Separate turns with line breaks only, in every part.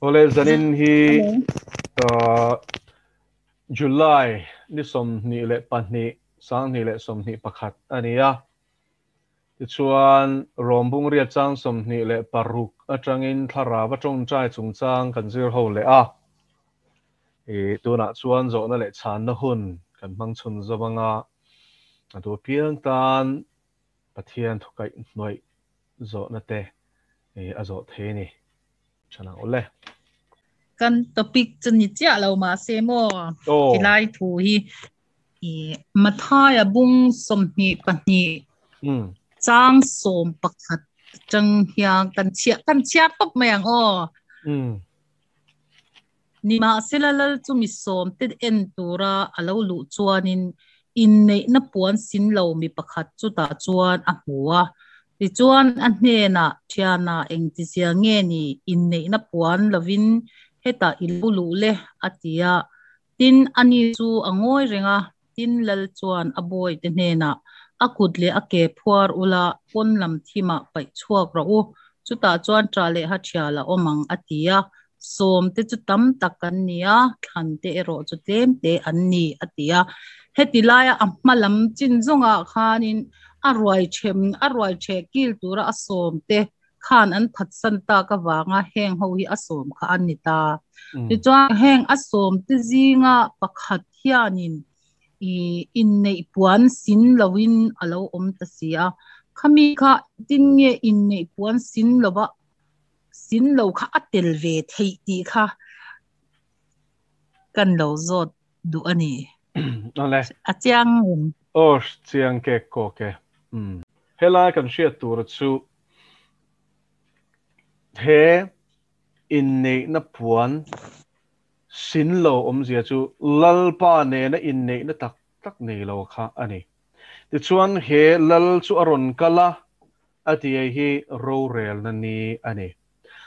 Awle zanin hi July ni 22 2021 a ni a. Tichuan Rom bung riat chang 26 atangin thlarau a tawngtai chungchang kan zir ho leh a. I tunah chuan zawhna leh chhanna hun kan hmang chhun zawm anga a duh apiang tan Pathian thukaih hnuaih zawhna te a zawh thei a ni. Tha nang awle.
Kan topic chu ni chiah lo mahse maw tilai thu hi i Mathaia bung 22 chang 11 tang hian kan chhiar kan chhiar tawp mai ang aw. Nimahsela lal chu mi sawm te en tura a lo luh chuanin inneihna puan sin lo mi pakhat chutah chuan a hmu a. Tichuan a hnenah, Thiana, engtizia nge ni inneihna puan lovin hetah i lo luh le? a ti a. Tin, ani chu a ngawi reng a. Tin, lal chuan a bawihte hnenah, A kut leh a ke phuar ula, pawn lam thimah paih chhuak rawh u, chutah chuan ṭah leh ha ṭhial a awm ang, a ti a. Sawm te chu tam tak an ni a, thlan te erawh chu tlem te an ni, a ti a. Heti laia a hma lam chin zawngah khanin a ruai ṭhem, a ruai ṭheh kil tura a sawm te khan an phatsan tak avanga heng ho hi a sawm kha an ni ta. Tichuan heng a sawm te zinga pakhat hianin i inneih puan sin loin a lo awm ta si a. Khami kha tin nge inneih puan sin lova sin lo kha a tel ve theih tih kha kan lo zawt duh a ni.
Awle.
A chiang em?
Aw chiang kek kawk e. Helai kan hriat tur chu he inneihna puan sin lo awmzia chu Lalpa nena inneihna tak tak nei lo kha a ni. Tichuan he Lal chu a rawn kal a, a ti ei hi rorelna ni a ni.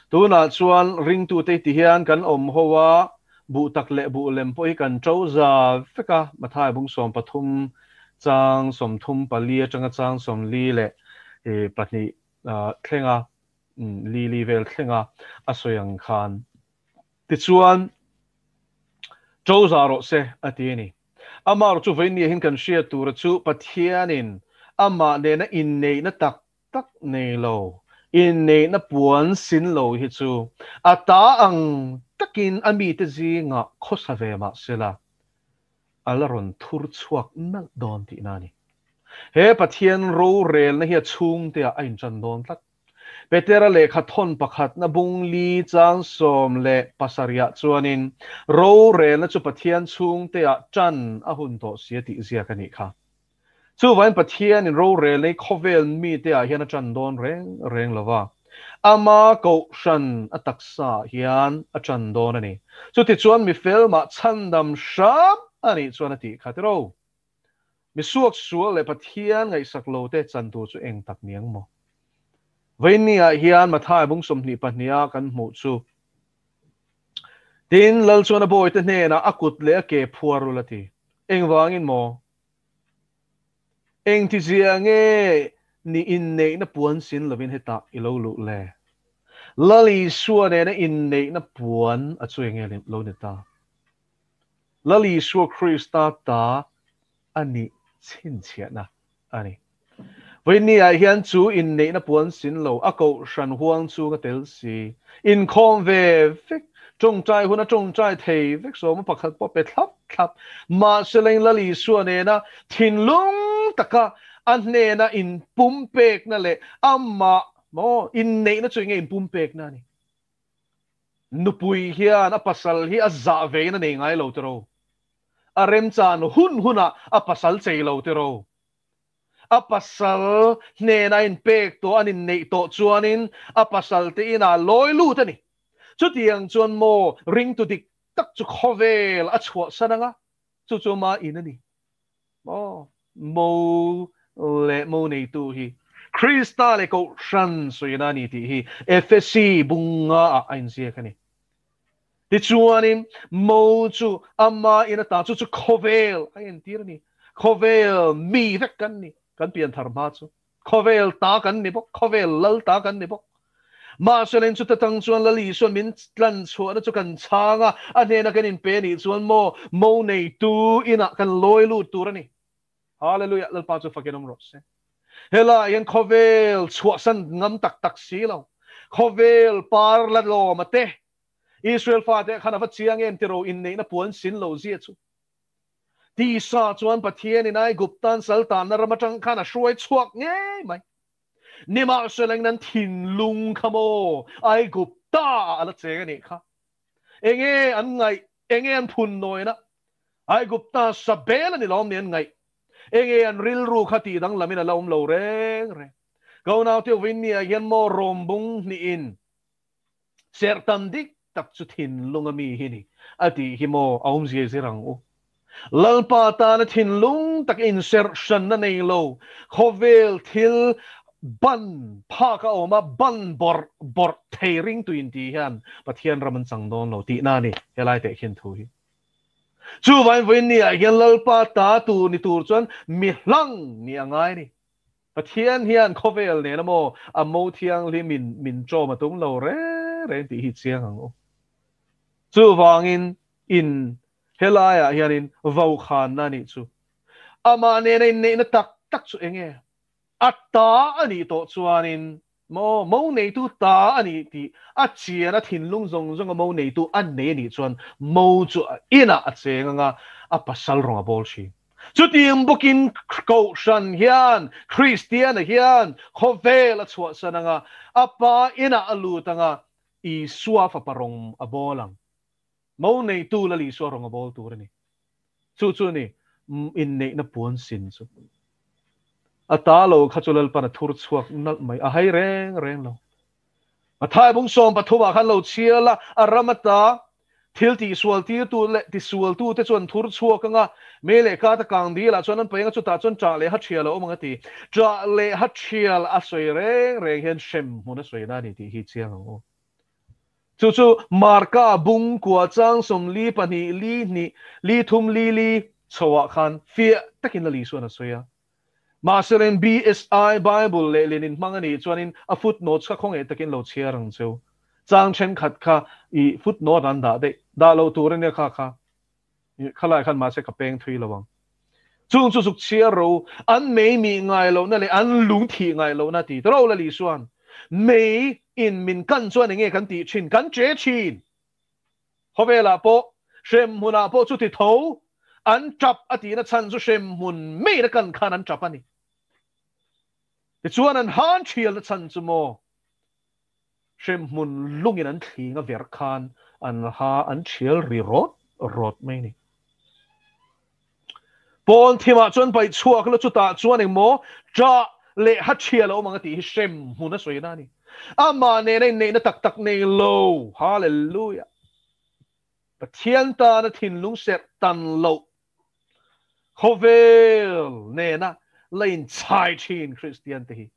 Tunah chuan ringtute ti hian kan awm ho a, buh tak leh buh lem pawh hi kan to za vek a, Mathai bung 13 chang 34 atanga chang 42 thlenga li li vel thlenga a sawi ang khan. Tichuan to za rawh se a ti a ni. Amah chu vawiin ni ah hian kan hriat tura chu Pathianin amah nena inneihna tak tak nei lo, inneihna puan sin lo hi chu a ta ang takin a mite zingah khawsa ve mah sela, a la rawn thur chhuak nalh dawn tihna a ni. He Pathian rorelna hi a chhungteah a inṭan dawn tlat. Petera lehkha thawn pakhatna bung li chang 17ah chuanin rorelna chu Pathian chhungteah ṭan a hun tawh si a tih ziak a nih kha. Chuvain Pathianin rorelna hi khawvel miteah hian a ṭan dawn reng reng lo va, ama kohhran a taksaah hian a ṭan dawn a ni. Chutichuan mi fel mah chhandam hram a nih chuan a tih kha tiro. Mi suak sual leh Pathian ngaihsak lo te chan tur chu eng tak ni ang maw? Vawiinni ah hian Mathai bung 22 a kan hmuh chu Tin, Lal chuan a bawite hnenah a kut leh a ke phuar ul a ti. Engvangin maw? Engtizia nge ni inneihna puan sin lovin hetah i lo luh le? Lal Isua nena inneihna puan a chu enge lo ni ta? Lal Isua Krista ta a nih chhinchhiahna a ni. Vawiinni ah hian chu inneihna puan sin lo, a kohhran huang chhung a tel si, inkhawm ve vek, tawngtai hun a tawngtai thei vek, sawma pakhat pawh pe thlap thlap, mahse leng Lal Isua nena thinlung taka a hnena inpumpekna leh amah maw inneihna chu enge inpumpekna a ni. Nupui hian a pasal hi a zah vein a nei ngai lo tiro. A remchan hun hunah a pasal chei lo tiro. A pasal hnena inpek tawh an inneih tawh chuanin a pasal te inah lawi lut a ni. Chutiang chuan maw ringtu dik tak chu khawvel a chhuahsan anga, chu chu ma in a ni. Maw mo leh mo neitu hi Krista leh Kohhran sawina a ni tih hi Efesi bunga ah a inziak a ni. Tichuanin mo chu ama in ata chu chu khawvel a entir a ni. Khawvel mi vek kan ni, kan pianthar hma chu. Khawvel ta kan ni bawk, khawvel lal ta kan ni bawk. Mahselein chuta tang chuan Lal Isuan min tlan chhuahna chu kan chhang a, a hnena kan inpe anih chuan maw mo neitu inah kan lawi lut tur a ni. Hallelujah! Lalpa chu fakin awm rawh se. Helaiah hian khawvel chhuahsan ngam tak tak si lo, khawvel par la lawma te, Israel fate khan a va chiang em tiro inneihna puan sin lo zia chu. Tisa chuan Pathianin Aiguptan saltanna ram atang khan a hruai chhuak ngei mai. Nimahsela engin an thinlung kha maw Aigupta ah a la cheng a nih kha. Enge an ngaih, enge an phun nawina? Aigupta sabel a ni lawm ni an ngaih? Enge an rilru kha tih danglamin a la awm lo reng reng. Ka unaute Uvinnia hian maw rawmbung hnihin Serh tam dik tak chu thinlung a mi hi ni a tih hi maw a awmzia zir ang u. Lalpa tana thinlung tak inserh hranna nei lo, khawvel thil ban phak a awm a, ban bawrh bawrh thei ringtu in tih hian Pathian ram an chang dawn lo tihna a ni helai teh khin thu hi. Chuvain vawiin ni ah hian Lalpa ta tur ni tur chuan mi hlang ni a ngai a ni. Pathian hian khawvel nen amaw a mo thianghlim in min ṭawm a tum lo reng reng tih hi chiang ang u. Chuvangin in helaiah hianin vokhanna a nih chu. Amah nena inneihna tak tak chu enge? A ta a nih tawh chuanin maw mo neitu ta a nih tih a chian a thinlung zawng zawng a mo neitu a nei a nih chuan mo chu a inah a cheng anga a pasal rawng a bawl thin. Chutiang bawkin Kohhran hian, Kristiana hian khawvel a chhuahsan anga, a Pa inah a lut anga, Isua fapa rawng a bawl ang. Mo neitu Lal Isua rawng a bawl tur a ni. Chu chu a ni, inneihna puan sin chu. A ta lo kha chu Lalpan a thur chhuak nalh mai, a hai reng reng lo. Matthai bung 13 ah khan lo chhial a, a ram ata thil tihsual tirtu leh tisualtu te chu an thur chhuak ang a, mei leh kata kang dil ah chuan an paih ang a, chutah chuan ṭah leh ha ṭhial a awm ang a ti. Ṭah leh ha ṭhial a sawi reng reng hian hrem hmun a sawi na a ni tih hi chiang ang u. Chu chu Marka bung kua chang 42 li hnih li thum li li chho ah khan fiah takin Lal Isuan a sawi a. Mahselein BSI Bible leh Lenin hmang a nih chuanin a footnotes kha khawngaih takin lo chhiar ang cheu. Chang thenkhat kha i footnote an dah daih. Dah lo tur ania kha kha. Khalai khan mahse ka peng thui lo ang. Chung chu zuk chhiar ro, an mei mih ngai lohna leh an lung thih ngai lohna ti ta ro la Lisuan. Mei in min kan chuan enge kan tih thin? Kan che thin! Khawvelah pawh, hremhmunah pawh chuti tho an tap a tihna chhan chu hremhmun meiin a kan khan an tap a ni. Tichuan an han thialna chhan chu maw hremhmun lungin an thling a ver khan an ha an thial ri rawt rawt mai a ni. Pawn thimah chuan paih chhuak la chutah chuan engmaw ṭah leh ha ṭhial a awm ang a tih hi hremhmun a sawina a ni. Amah nena inneihna tak tak nei lo. Hallelujah! Pathian tana thinlung serh tan loh khawvel nena la inchhai ṭhin Kristian te hi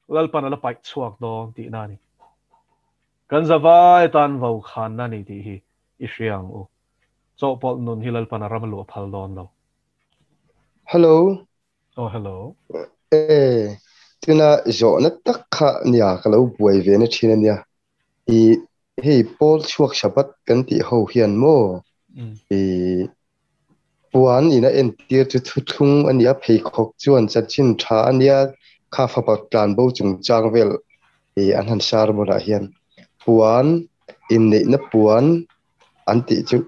Lalpan a la paih chhuak dawn tihna a ni. Kan zavai tan vokhanna a ni tih hi i hria ang u. Chawhpawlh nun hi Lalpan a ram a luah phal dawn lo.
Hello.
Oh hello.
E, tuna zawhna tak kha nia ka lo buai ve na thin ania. I hei Paul chhuak Shabbat kan tih ho hian maw i puan in a entir chu thuthlung ania pheikhawk chuan chanchin tha ania kha fapa tlanbo chungchang vel i an han sermon ah hian puan inneihna puan an tih chu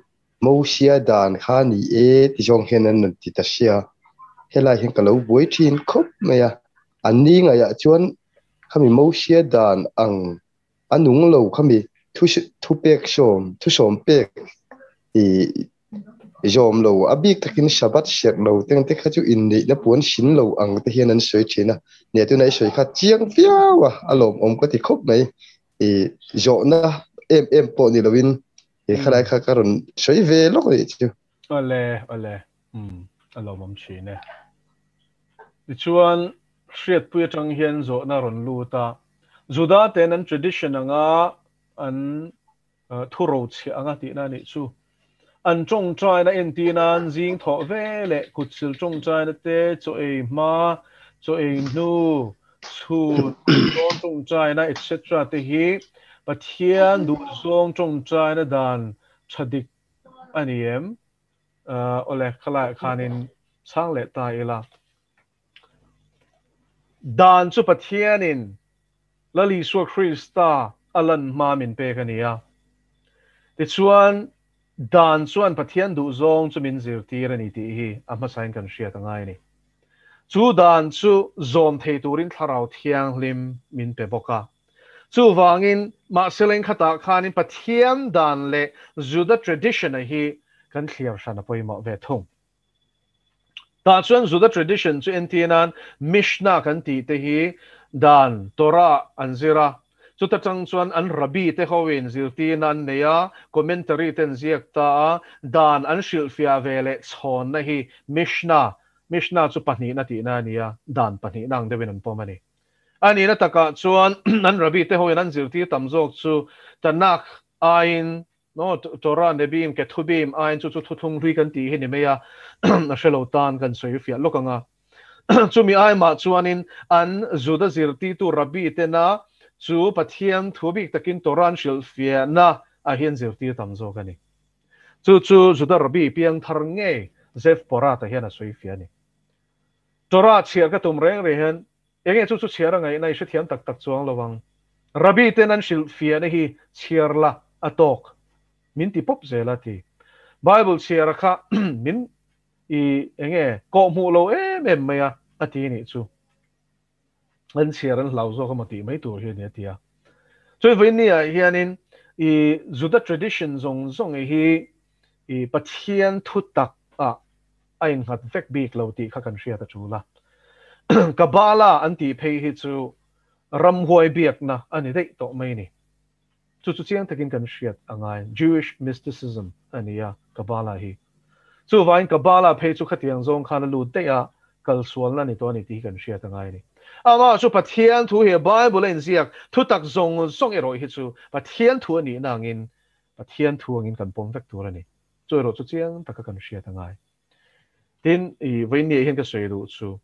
Mosia dan kha ni e ti zawng hian an rawn ti ta sia. Helai hian ka lo buai thin khawp mai a. An ni ngaihah chuan khami Mosia dan ang a nung lo khami thu thu pek sawm thu sawm pek i zawm lo a bik takin Shabbat serh lo te ang te kha chu inneihna puan sin lo ang te hian an sawi thin a. Nia tuna i sawi kha chiang viau a, a lawmawm ka ti khawp mai. I zawhna em em pawh ni loin he khalai kha ka rawn sawi ve lawk anih chu.
Awle awle umm a lawmawm thin e. Tichuan hriatpui atang hian zawhna a rawn lut a, Juda ten an tradition anga an thuro chhiah anga tihna anih chu. An tawngtaina entir nan zing thawh ve leh kutsil tawngtaina te, chaw ei hma, chaw ei hnu, Chhun dawn tawngtaina etc te hi Pathian duhzawng tawngtaina dan tha dik a ni em? Awle, khalaiah khanin chhang leh ta ila. Dan chu Pathianin Lal Isua Krista a lan hma min pek a ni a. Tichuan, dan chuan Pathian duhzawng chu min zirtir a ni tih hi a hmasain kan hriat a ngai a ni. Chu dan chu zawm thei turin Thlarau Thianghlim min pe bawk a. Chuvangin, mahse leng khatah khanin Pathian dan leh Juda tradition-a hi kan thliar hran a pawimawh ve thung. Tah chuan Juda tradition chu entir nan Mishnah kan tih te hi dan, Torah, an zir a, chuta tang chuan an Rabbi te hoin zirtirna an nei a, commentary te an ziak ta a, dan an hrilhfiah ve leh chhawnna hi Mishnah, Mishnah chu pahnihna tihna a ni a, dan pahnihna ang deuhin an pawm a ni. A nihna takah chuan an Rabbi te hoin an zirtir tam zawk chu Tanakh aiin No, Torah, Nebim, Kethubim aiin chu chu thuthlung hlui kan tih hi ni mai a, a hre lo tan kan sawi fiah lawk ang a. Chumi aimah chuanin an Juda zirtirtu Rabbi tena chu Pathian thu bik takin Torah an hrilhfiahna ah hian zirtir tam zawk a ni. Chu chu Juda Rabbi piangthar ngei Zev Porat-a hian a sawi fiah a ni. Torah chhiar ka tum reng reng hian enge chu chu chhiar a ngaihna i hrethiam tak tak chuang lo ang. Rabbi ten an hrilhfiahna hi chhiar la a tawk min ti pawp zel a ti. Bible chhiar a kha min i enge kawh hmuh lo em em mai a a ti nih chu. An chhiar an hlau zawk emaw tih mai tur hi a ni a ti a. Chuan vawiin ah hianin i Juda tradition zawng zawng hi i Pathian thu tak ah a innghat vek bik lo tih kha kan hriat a tul a. Kabbalah an tih phei hi chu ramhuai biakna a ni daih tawh mai ni. Chu chu chiang takin kan hriat a ngai. Jewish mysticism a ni a Kabbalah hi. Chuvangin Kabbalah phei chu khatiang zawng khan a lut daih a, kalsualna a ni tawh a ni tih hi kan hriat a ngai a ni. Amah chu Pathian thu hi Bible a inziak thutak zawng zawng erawh hi chu Pathian thu a nihna angin Pathian thu angin kan pawm vek tur a ni. Chu erawh chu chiang taka kan hriat a ngai. Tin, i vawiin hian ka sawi duh chu,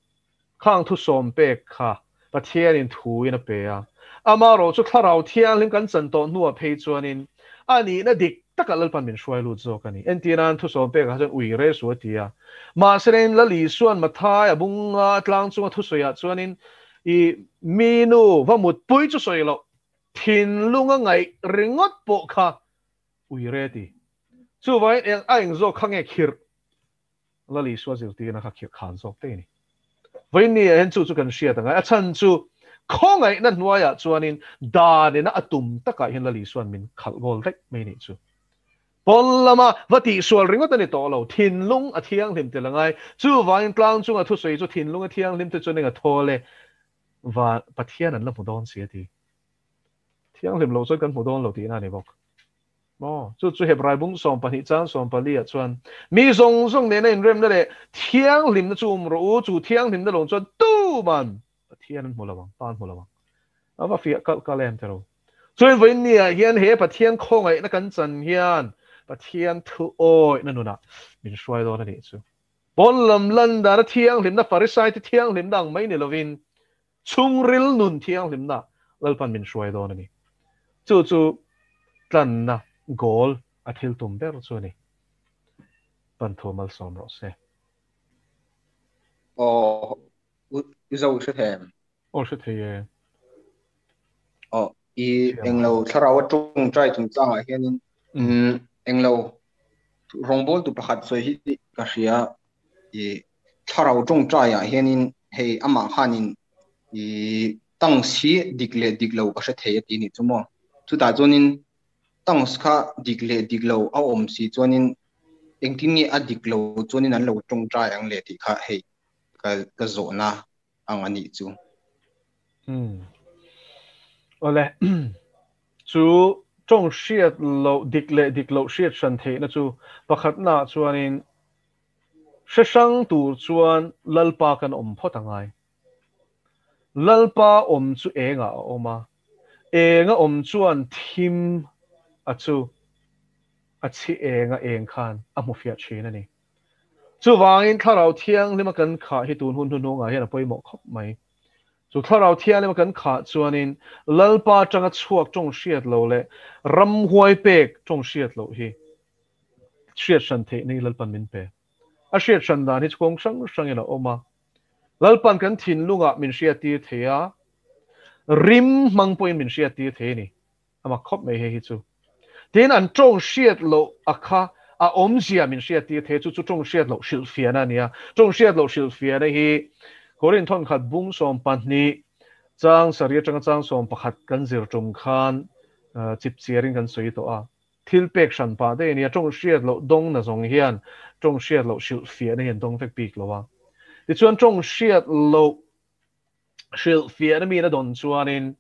khang thu sawm pek kha Pathianin thuin a pe a, amaherawh chu Thlarau Thianghlim kan chan tawh hnuah phei chuanin a nihna dik takah Lalpan min hruai lut zawk a ni. Entirnan thu sawm pekah kha chuan ui re su a ti a. Mahse nen Lal Isua'n Mathai a bunga tlang chunga thusawiah chuanin i mi nu va mutpui chu sawi loh, thinlunga ngaih ringawt pawh kha ui re ti. Chuvangin eng a eng zawk kha nge khirh? Lal Isua zirtirna kha khirh khan zawk te a ni. Vawiin ah hian chu chu kan hriat ang a, a chhan chu khawngaihna hnuaiah chuanin danina a tum takah hian Lal Isua'n min khalh goal daih mai nih chu. Pawn lama va tihsual ringawt a ni tawh lo, thinlung a thianghlim tel a ngai. Chuvangin tlang chunga thusawi chu thinlung a thianghlim te chuan eng a thawl e, va Pathian an la hmu dawn si a ti. Thianghlim loh chuan kan hmu dawn lo tihna a ni bawk. Maw? Chu chu Hebrai bung 12 chang 14 ah chuan, Mi zawng zawng nena inremna leh thianghlimna chu um rawh u, chu thianghlimna lawng chuan tuman Pathian an hmu lo ang, Pa an hmu lo ang. A va fiah kalh kalh em tiraw? Chuan vawiin ni ah hian he Pathian khawngaihna kan chan hian Pathian thu awihna nunah min hruai dawn a nih chu. Pawn lam lan dana thianghlimna Farisaite thianghlimna ang mai ni lovin Chhungril nun thianghlimna Lalpan min hruai dawn a ni. Chu chu tlanna goal a thil tum ber chu a ni. Pan thu malsawm rawh se.
Aw, i zo hre thei em?
Aw hre thei e.
Aw, i englo thlarau a tawngtai chungchangah hianin englo rawngbawltu pakhat sawi hi ka hria i thlarau tawngtai ah hianin hei amah khanin i tongues hi dik leh dik lo ka hre thei a ti nih chu maw. Chutah chuanin tongues kha dik leh dik lo a awm si chuanin engtin nge a dik lo chuanin an lo tawngtai ang le tih kha hei ka ka zawhna ang a nih chu.
Umm. Awle. Chu tawng hriat loh dik leh dik loh hriat hran theihna chu pakhatnaah chuanin Hre hrang tur chuan Lalpa kan awm phawt a ngai. Lalpa awm chu engah a awm a, enga awm chuan thim a chu a chhi enga eng khan a hmu fiah thin a ni. Chuvangin Thlarau Thianghlima kan khah hi tun hun hnuhnungah hian a pawimawh khawp mai. Chu Thlarau Thianghlim a kan khah chuanin Lalpa atanga chhuak tawng hriat lo leh ramhuai pek tawng hriat loh hi hriat hran theihna hi Lalpan min pe. A hriat hran dan hi chu kawng hrang hrangin a awm a. Lalpan kan thinlungah min hriattir thei a, rim hmang pawhin min hriattir thei a ni. A mak khawp mai hei hi chu. Tin, an tawng hriat loh a kha a awmzia min hriattir thei chu chu tawng hriat loh hrilhfiahna a ni a. Tawng hriat loh hrilhfiahna hi Korin thawnkhat bung 12 chang sarih atanga chang 11 kan zir tum khan chipchiarin kan sawi tawh a. Thil pek hran pah daih a ni a, tawng hriat loh dawng na zawng hian tawng hriat loh hrilhfiahna hi an dawng vek bik lo a. Tichuan tawng hriat loh hrilhfiahna mi na dawn chuanin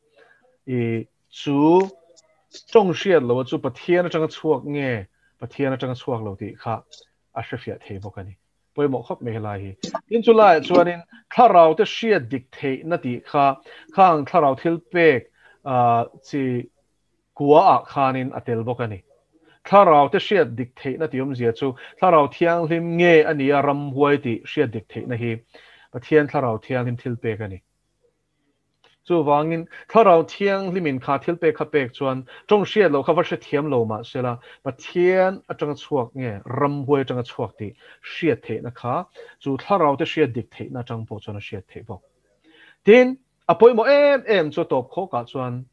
i chu tawng hriat loh chu Pathian atanga chhuak nge Pathian atanga chhuak lo tih kha a hrefiah thei bawk a ni. Pawimawh khawp mai helai hi. Tin chu laiah chuanin thlarau te hriat dik theihna tih kha khang thlarau thil pek chi kua ah khanin a tel bawk a ni. Thlarau te hriat dik theihna tih awmzia chu Thlarau Thianghlim nge a nia ramhuai tih hriat dik theihna hi Pathian Thlarau Thianghlim thil pek a ni. Chuvangin Thlarau Thianghlimin kha thil pek kha pek chuan tawng hriat loh kha va hrethiam lo mah sela Pathian atanga chhuak nge ramhuai atanga chhuak tih hriat theihna kha chu Thlarau te hriat dik theihna atang pawh chuan a hriat theih bawk. Tin, a pawimawh em em chu tawp khawkah chuan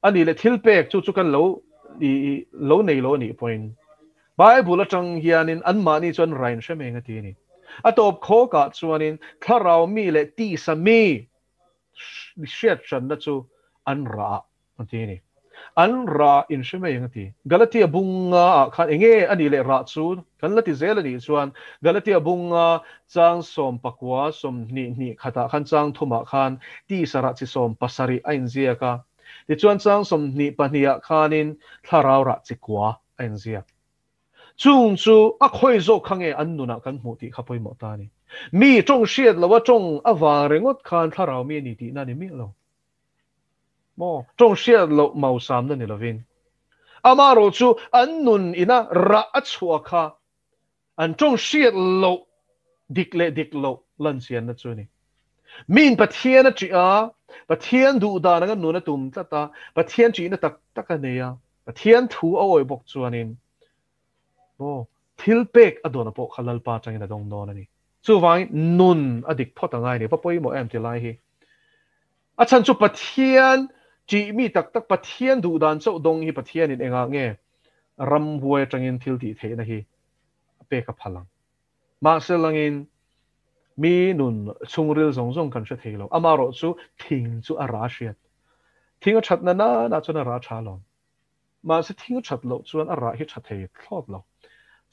A nih leh thil pek chu chu kan lo i lo nei lo a nih pawhin Bible atang hianin anmahni chuan rain hre mai ang a ti a ni. A tawp khawkah chuanin thlarau mi leh tisa mi hriat hranna chu an rah a ti a ni. An rah in hre mai ang a ti. Galatia bunga ah khan enge a nih leh rah chu kan la ti zel a nih chuan Galatia bunga chang 19 20 hnih khatah khan chang thumah khan tisa rah chi 17 a inziak a. Tichuan chang 22 ah khanin thlarau rah chi kua a inziak. Chung chu a khawi zawk kha nge an nunah kan hmuh tih kha pawimawh ta a ni. Mi tawng hriat loha tawng avang ringawt khan thlarau mi a ni tihna a ni miah lo. Maw? Tawng hriat loh mausamna ni lovin. Amaherawh chu an nun ina rah a chhuah kha an tawng hriat loh dik leh dik loh lanchianna chu a ni. Miin Pathian a ṭih a, Pathian duh dan anga nun a tum tlat a, Pathian ṭihna tak tak a nei a, Pathian thu a awih bawk chuanin maw thil pek a dawn a pawh kha Lalpa atangin a dawng dawn a ni. Chuvangin nun a dik phawt a ngai a ni. Va pawimawh em ti lai hi. A chhan chu Pathian ṭih mi tak tak, Pathian duh dan chauh dawng hi Pathianin engah nge ramhuai atangin thil tih theihna hi a pek a phal ang. Mahse langin mi nun chhungril zawng zawng kan hre thei lo. Amaherawh chu thing chu a ra hriat. Thing a that na nana chuan a ra tha alawm. Mahse thing a that loh chuan a rah hi tha thei thlawt lo.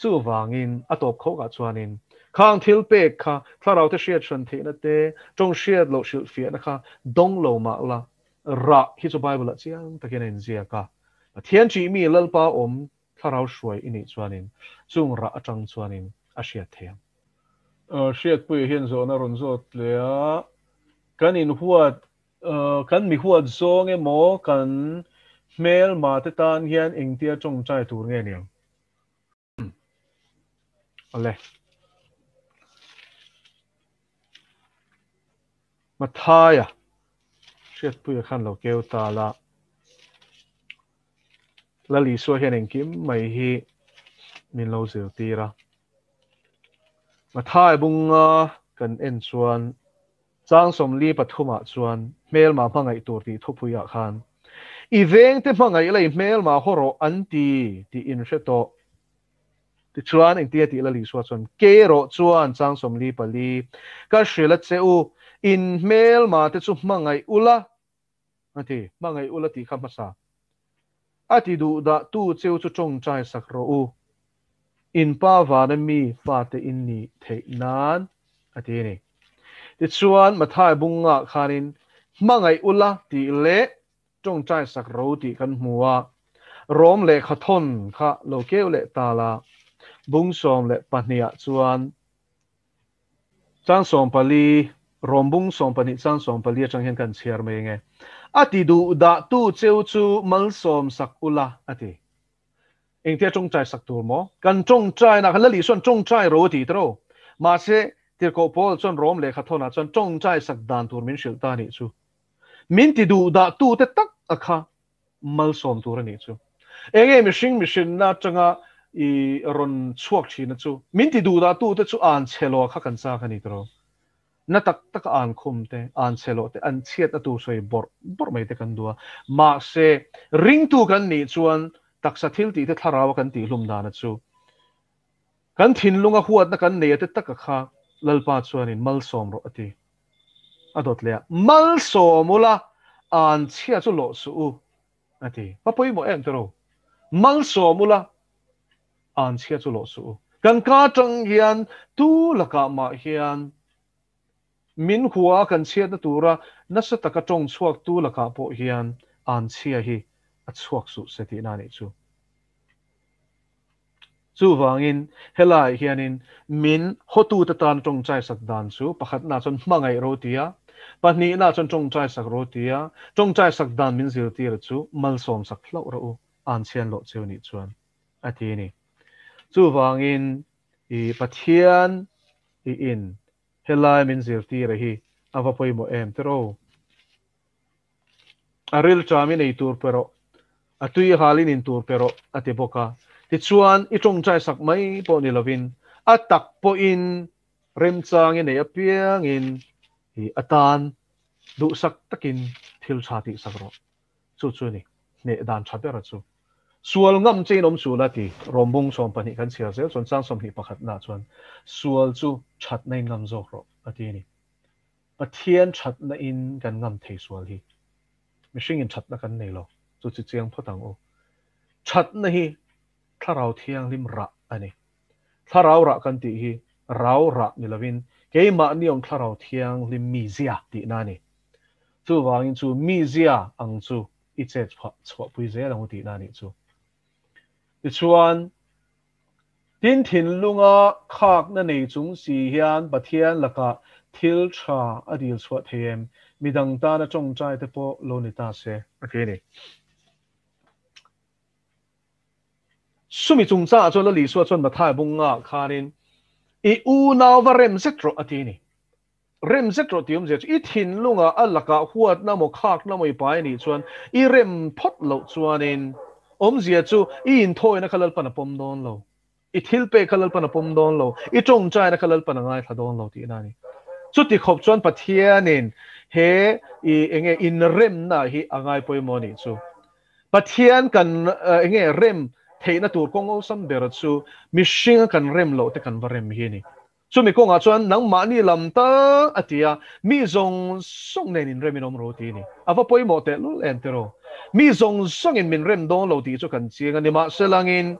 Chuvangin a tawp khawkah chuanin khang thil pek kha thlarau te hriat hran theihna te, tawng hriat loh hrilhfiahna kha dawng lo mah la, rah hi chu Bible-ah chiang takin a inziak a. Pathian ṭih mi Lalpa awm thlarau hruai i nih chuanin chung rah atang chuanin a hriat thei ang. Hriatpuia hian zawhna rawn zawt leh a, kan inhuat Kan mi huat zawng emaw kan hmelma te tan hian engtia tawngtai tur nge niang? Awle. Mathaia hriatpuia khan lo keu ta la. Lal Isua hian engkim mai hi min lo zirtir a. Mathaia bunga kan en chuan Chang 43 ah chuan hmelma hmangaih tur tih thupuiah khan i vengte hmangaih la i hmelma haw rawh an ti tih in hre tawh. Tichuan engtia tih Lal Isua chuan ke erawh chuan chang 44 ka hrilh a che u, in hmelma te chu hmangaih ula a ti, hmangaih ula tih kha hmasa a ti duh dah tu cheu chu tawngtai sak rawh u, in pa vana mi fate in nih theih nan a ti a ni. Tichuan Mathai bungah khanin hmangaih ula tih leh tawngtai sak ro tih kan hmu a, Rom lehkha thawn kha lo keu leh ta la, bung 12 ah chuan Chang 14, Rom bung 12 chang 14 atang hian kan chhiar mai nge. A ti duh dah tu cheu chu malsawm sak ula a ti. Engtia tawngtai sak tur maw? Kan tawngtai na kan Lal Isuan tawngtai ro a ti ta ro. Mahse, Tirhkoh Paul chuan Rom lehkha thawnah chuan tawngtai sak dan tur min hrilh ta nih chu. Min ti duh dah tu te tak a kha malsawm tur a nih chu. Enge mihring mihrinna atanga i rawn chhuak thina chu min ti duh dah tu te chu an chhe lo kha kan chak a ni tiraw. Na tak taka an khum te, an chhe lo te, an chhiatna tur sawi bawrh bawrh mai te kan duh a. Mahse, ringtu kan nih chuan taksa thil tih te thlarau a kan tihhlum dana chu kan thinlunga huatna kan nei a te taka kha Lalpa chuanin malsawm rawh a ti. A dawt leh a, Malsawm ula, an chhia chu lawh suh u, a ti. Va pawimawh em tiraw? Malsawm ula, an chhia chu lawh suh u. Kan ka atang hian tu lakah mah hian min hua kan chhiatna tura nasa taka tawng chhuak tu lakah pawh hian an chhia hi a chhuak suh se tihna a nih chu. Chuvangin, helaiah hianin min hawtute tan tawngtai sak dan chu pakhatna chuan hmangaih ro tia, pahnihna chuan tawngtai sak ro tia, tawngtai sak dan min zirtir chu malsawm sak hlauh rawh u, an chhian loh cheu nih chuan, a ti a ni. Chuvangin, i Pathian i in helai min zirtir a hi a va pawimawh em tiraw? A rilṭamin ei tur pe rawh, a tui halin in tur pe rawh, a ti bawk a. Tichuan, i ṭawngṭai sak mai pawh ni lovin, a tak pawhin remchangin ei apiangin i a tan duhsak takin thil ṭha tihsak rawh. Chu chu a ni, hneh dan ṭha bera chu. Sual ngam chein awm suh la ti, Rawmbung 12 kan chhiar zel chuan chang 21 nah chuan, Sual chu ṭhatna in ngam zawk rawh, a ti a ni. Pathian thatna in kan ngam thei sual hi. Mihring in thatna kan nei lo, chu chi chiang phawt ang u. Thatna hi Thlarau Thianghlim rah a ni. Thlarau rah kan tih hi rau rah ni lovin keimahni awm Thlarau Thianghlim mizia tihna a ni. Chuvangin chu mizia ang chu i chet chhuahpui zel ang u tihna a nih chu. Tichuan, Tin, thinlunga khakna nei chung si hian Pathian lakah thil tha a dil chhuah thei em? Midang tana tawngtai te pawh lo ni ta se. A ti a ni. Sumi chungchangah chuan Lal Isua chuan Mathai bunga khanin, I unau va rem zet rawh a ti a ni. Rem zet rawh tih awmzia chu i thinlunga a lakah huatna maw khakna maw i pai anih chuan i rem phawt loh chuanin awmzia chu i inthawina kha Lalpan a pawm dawn lo, i thil pek kha Lalpan a pawm dawn lo, i tawngtaina kha Lalpan a ngaithla dawn lo tihna a ni. Chuti khawp chuan Pathianin he i enge inremna hi a ngai pawimawh anih chu. Pathian kan enge rem theihna tur kawng awlsam ber chu mihringa kan rem loh te kan va rem hi a ni. Chumi kawngah chuan nangmahni lam tal a ti a, mi zawng zawng nen inrem in awm ro ti a ni. A va pawimawh tehlul em tiraw? Mi zawng zawngin min rem dawn lo tih chu kan chiang a, nimahselangin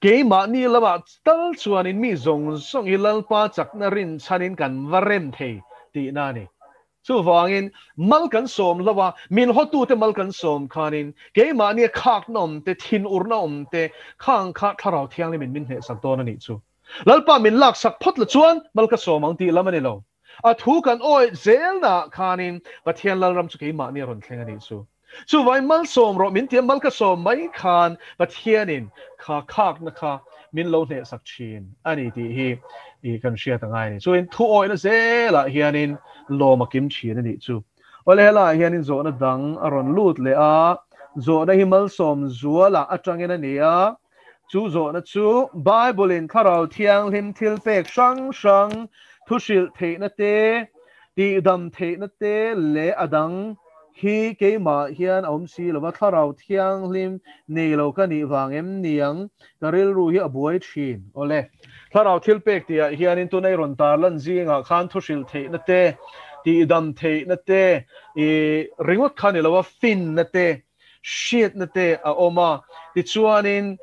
keimahni lamah tal chuanin mi zawng zawng hi Lalpa chakna rinchhanin kan va rem thei tihna a ni. Chuvangin, mal kan sawm lo a, min hawtute mal kan sawm khanin keimahnia khakna awm te, thinurna awm te, khang kha Thlarau Thianghlimin min hnehsak dawn a nih chu. Lalpa min laksak phawt la chuan mal ka sawm ang tih lam a ni lo. A thu kan awih zelnaah khanin Pathian Lalram chu keimahni a rawn thleng a nih chu. Chuvangin malsawm rawh min tia mal ka sawm mai khan Pathianin kha khakna kha min lo hnehsak thin a ni tih hi i kan hriat a ngai a ni. Chuin thu awihna zelah hianin lawm a kim thin a nih chu. Awle helaiah hianin zawhna dang a rawn lut leh a, zawhna hi malsawm zuala atangin a ni a, Chu zawhna chu Bible-in Thlarau Thianghlim thilpek hrang hrang, thuhrilh theihna te, tihdam theihna te leh a dang hi keimah hian a awm si lo va, Thlarau Thianghlim nei lo ka nih vang em niang? Ka rilru hi a buai thin. Awle, Thlarau thilpek tihah hianin tunei rawn tarlan zingah khan thuhrilh theihna te, tihdam theihna te, i ringawt kha ni lo va, finna te, hriatna te a awm a, tichuanin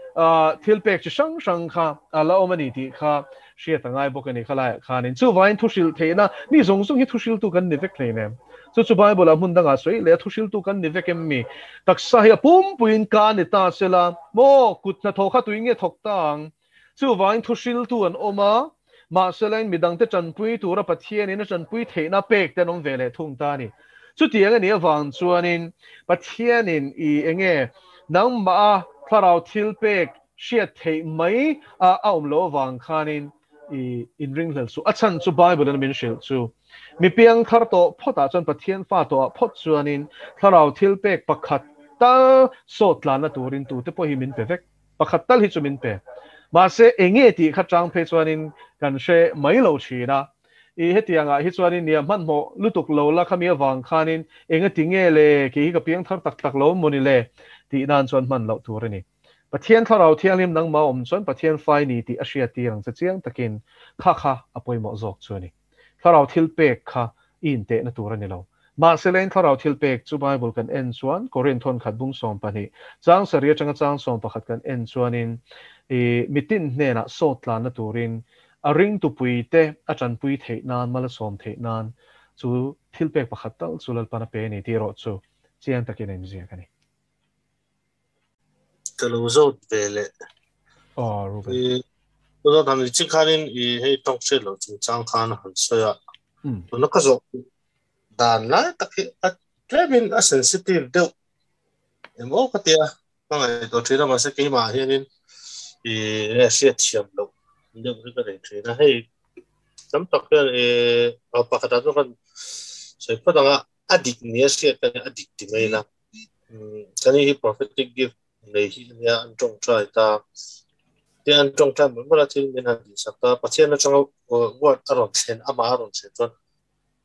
thil pek chi hrang hrang kha a la awm a ni tih kha hriat a ngai bawk a ni khalaiah khanin. Chuvangin thuhrilh theihna, mi zawng zawng hi thuhriltu kan ni vek hleinem. Chu chu Bible-ah hmun dangah sawi leh a thuhriltu kan ni vek em mi? Taksa hi a pumpuiin ka ni ta sela maw kut hnathawh kha tuin nge thawk ta ang? Chuvangin thuhriltu an awm a, mahselain midangte tanpui tura Pathianin a tanpui theihna pek te an awm ve leh thung ta a ni. Chutiang a nih avang chuanin Pathianin i enge nangmah a thlarau thil pek hriat theih mai a awm loh avang khanin I inringhlel suh. A chhan chu Bible in a min hrilh chu, Mi piangthar tawh phawtah chuan Pathian fa tawhah phawt chuanin thlarau thil pek pakhat tal sawt tlanna turin tute pawh hi min pe vek. Pakhat tal hi chu min pe. Mahse, enge tih kha chang phei chuanin kan hre mai lo thin a. I hetiangah hi chuanin nia hmanhmawh lutuk lo la khami avang khanin enga ti nge le, kei hi ka piangthar tak tak lo maw ni le tih nan chuan hman loh tur a ni. Pathian Thlarau Thianghlim nangmah awm chuan Pathian fai ni tih a hriattir ang che chiang takin kha kha a pawimawh zawk chu a ni. Thlarau thil pek kha i intehna tur a ni lo. Mahse leng Thlarau thil pek chu Bible kan en chuan Korinth thawnkhat bung 12 chang sarih atanga chang 11 kan en chuanin i mitin hnenah sawt tlanna turin a ringtupuite a tanpui theih nan mal a sawm theih nan chu thil pek pakhat tal chu Lalpan a pe a ni tih erawh chu chiang takin a inziak a ni.
Ka lo zawt ve leh.
Aw, Ruben.
I tuna kan ri chik khanin i hei tawng hriat loh chungchang khan a han sawi a. Tuna ka zawh dan lai tak hi a tlemin a sensitive deuh em aw ka tia. Ka ngaihtuah thin a, mahse keimah hianin i hriat thiam loh deuh hi ka nei thin a. Hei tam tak hian i pakhatah chuan kan sawi phawt ang a, a dik nia hriat ka nia, a dik ti mai ila. Kan hi prophetic gift nei hi ania an tawngtai ta. Te an tawngtai mawlh mawlh a thil min han tihsak ta. Pathian atanga word a rawn thlen amah a rawn thlen chuan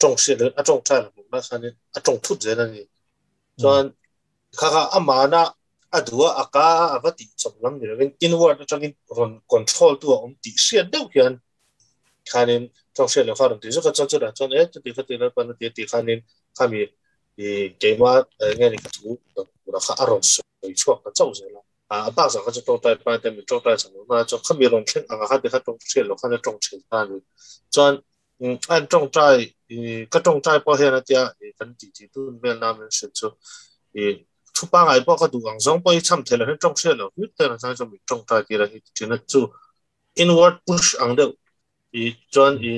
tawng hriat loin a tawngtai lo bawk lai khanin a tawng thut zel a ni. Chuan kha kha amahna a duh a a ka a va tih chawp lam ni lovin inward atangin rawn control tu a awm tih hriat deuh hian khanin tawng hriat loh kha rawn ti zuk a chuan chutah chuan e chuti kha ti Lalpan a ti a tih khanin khami i keima nge ni ka thu tura kha a rawn sawi chhuak ta chauh zel a. A bak zah kha chu tawngtai pa te min tawngtai chhan lo na chuan khami rawn thleng anga kha ti kha tawng hriat loh khan a tawng thin ta a ni. Chuan an tawngtai ka tawngtai pawh hian a tia kan tih tih tun vel na min hrilh chu i thu pangai pawh ka duh ang zawng pawh hi cham thei lo hian tawng hriat loh hlut te chuan chuan min tawngtai tir a hi ti thin a chu inward push ang deuh i chuan i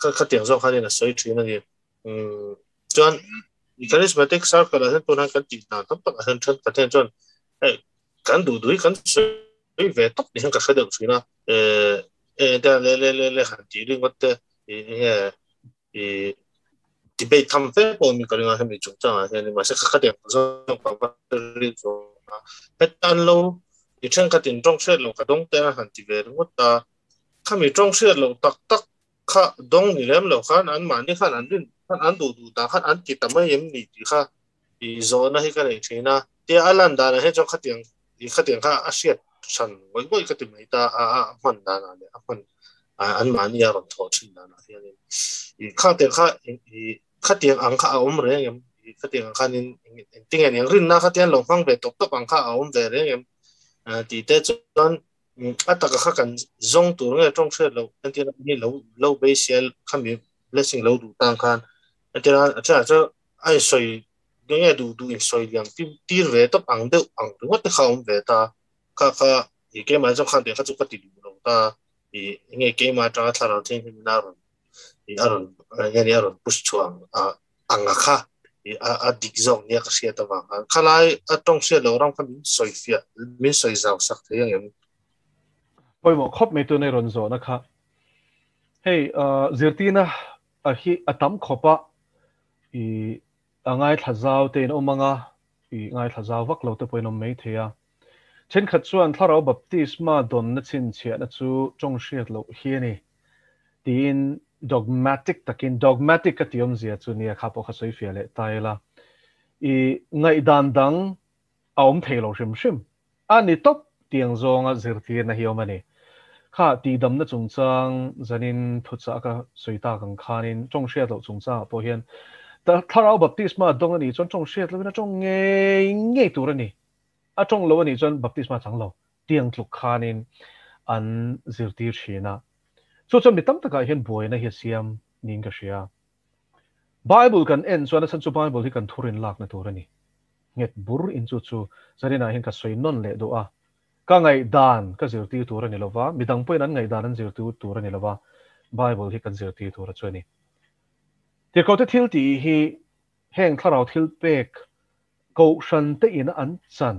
kha khatiang zawng khanin a sawi thin a ni. Chuan charismatic circle ah hian tuna kan tih dan tam tak ah hian thenkhat hian chuan hei kan duh duh hi kan sawi ve tawp ni hian ka hre deuh thin a eh te le le le le han tih ringawt te enge i debate tham fe pawh mi ka ring a hemi chungchang ah hian mahse kha khatiang zawng ka va rin zawng a hetan lo i thenkhat in tawng hriat loh ka dawng te a han ti ve ringawt ta khami tawng hriat loh tak tak kha dawng ni lem lo khan an mahni khan an rin khan an duh duh dan khan an ti ta mai em ni tih kha i zawhna hi ka nei thin a. Tia a lan danah hian chuan khatiang i khatiang kha a hriat hran ngawih ngawih ka ti mai ta a a hman danah leh a hman an mahni a rawn thawh thin danah hianin i khatiang kha i khatiang ang kha a awm reng em i khatiang ang khanin engtinge ni ang rinna khatiang lo hmang ve tawp tawp ang kha a awm ve reng em tih te chuan a taka kha kan zawng tur nge tawng hriat loh entir hi lo lo beisel khami blessing lo duh tang khan entir a tha chu a in sawi nge duh duh in sawi liam tir ve tawp ang deuh ang ringawt te kha awm ve ta kha kha i keimah zawng khan te kha chu ka ti duh lo ta i nge keimah atanga thlarau thianghlim in a rawn i a rawn nge ni a rawn push chhuah ang anga kha a dik zawk nia ka hriat avang khan khalai a tawng hriat loh ram kha min sawi fiah min sawi zau sak thei ang em.
Pawimawh khawp mai tuna i rawn zawhna kha. Hei zirtirna a hi a tam khawp a, i a ngaithla zau te in awm anga, i ngaithla zau vak lo te pawh in awm mai thei a. Thenkhat chuan Thlarau Baptisma dawnna chhinchhiahna chu tawng hriat loh hi a ni. Tiin dogmatic takin, dogmatic ka tih awmzia chu nia kha pawh kha sawi fiah leh ta ila, i ngaihdan dang a awm thei lo hrim hrim a ni tawp tiang zawnga zirtirna hi awm a ni. Kha tihdamna chungchang zanin thuchah ka sawi tak ang khanin tawng hriat loh chungchangah pawh hian Thlarau Baptisma dawng a nih chuan tawng hriat lohin a tawng ngei ngei tur a ni. A tawng lo a nih chuan baptisma chang lo. Tiang tluk khanin an zirtir thin a. Chu chuan mi tam takah hian buaina hi a siam niin ka hria. Bible kan en chuan a chhan chu Bible hi kan thurin lakna tur a ni. Nghet bur in chu chu zaninah hian ka sawi nawn leh duh a. Ka ngaihdan ka zirtir tur a ni lova, midang pawhin an ngaihdan an zirtir tur a ni lova, Bible hi kan zirtir tur a chu a ni. Tirhkohte thil tih hi heng thlarau thil pek Kohhran te in an chan,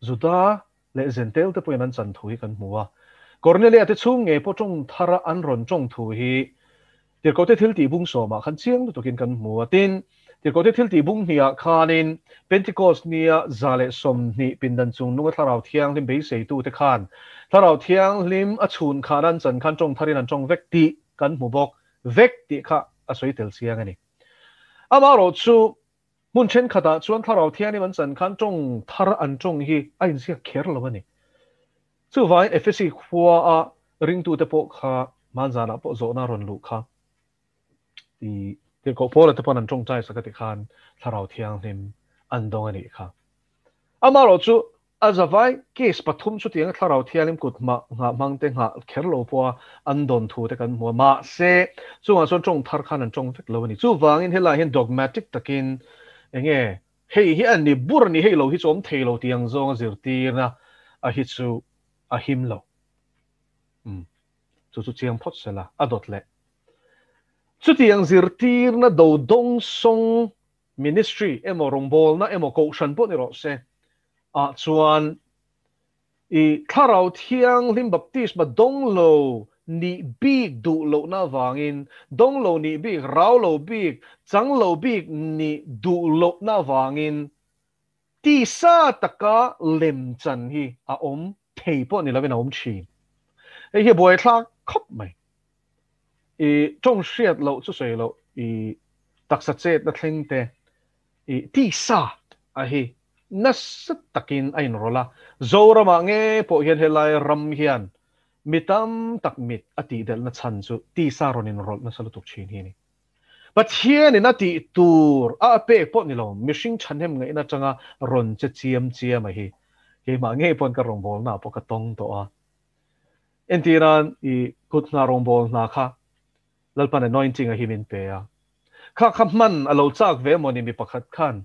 Juda leh Zentel te pawhin an chan thu hi kan hmu a. Cornelia te chhung ngei pawh tawng thara an rawn tawng thu hi Tirhkohte thil tih bung sawmah khan chiang lutukin kan hmu a. Tin, Tirhkohte thil tih bung hniah khanin Pentecost nia 120 pindan chung nunga Thlarau Thianghlim beiseitute khan Thlarau Thianghlim a chhun khan an chan khan tawng tharin an tawng vek tih kan hmu bawk vek tih kha a sawi tel chiang a ni. Amaherawh chu hmun thenkhatah chuan Thlarau Thianghlim an chan khan tawng thar an tawng hi a inziak kher lo a ni. Chuvangin Efesi khua a ringtute pawh kha hmanzanah pawh zawhna rawn luh kha i Tirhkoh Paula te pawn an tawngtai sak a ti khan Thlarau Thianghlim an dawng a nih kha. Amaherawh chu a zavai case pathum chutianga Thlarau Thianghlim kut hma nghah hmang te nghah kher lo pawha an dawn thu te kan hmu a, mahse chungah chuan tawng thar khan an tawng vek lo a ni. Chuvangin helaiah hian dogmatic takin enge Hei hi a ni bur a ni, hei lo hi chu awm thei lo tih ang zawnga zirtirna a hi chu a him lo. Umm, chu chu chiang phawt sela, a dawt leh. Chutiang zirtirna do dawng sawng ministry emaw rawngbawlna emaw kohhran pawh ni rawh se ah chuan I Thlarau Thianghlim baptisma dawng lo nih bik duh lohna avangin, dawng lo nih bik, rau lo bik, chang lo bik nih duh lohna avangin tisa taka lem chan hi a awm thei pawh ni lovin a awm thin. Hei hi a buaithlak khawp mai. I tawng hriat loh chu sawi loh, i taksa chetna thleng te, I tisa a hi nasa takin a inrawlh a, Zoramah nge pawh hian helai ram hian mi tam tak mit a tihdelhna chhan chu tisa rawn inrawlh nasa lutuk thin hi a ni. Pathianin a tih tur a a pek pawh ni lo, mihring thahnem ngaihna atanga rawn che chiam chiam a hi keimah ngei pawn ka rawngbawlnaah pawh ka tawng tawh a. Entirnan i kut hna rawngbawlhna kha Lalpan anointing a hi min pe a. Kha kha hman a lo chak ve emaw ni mi pakhat khan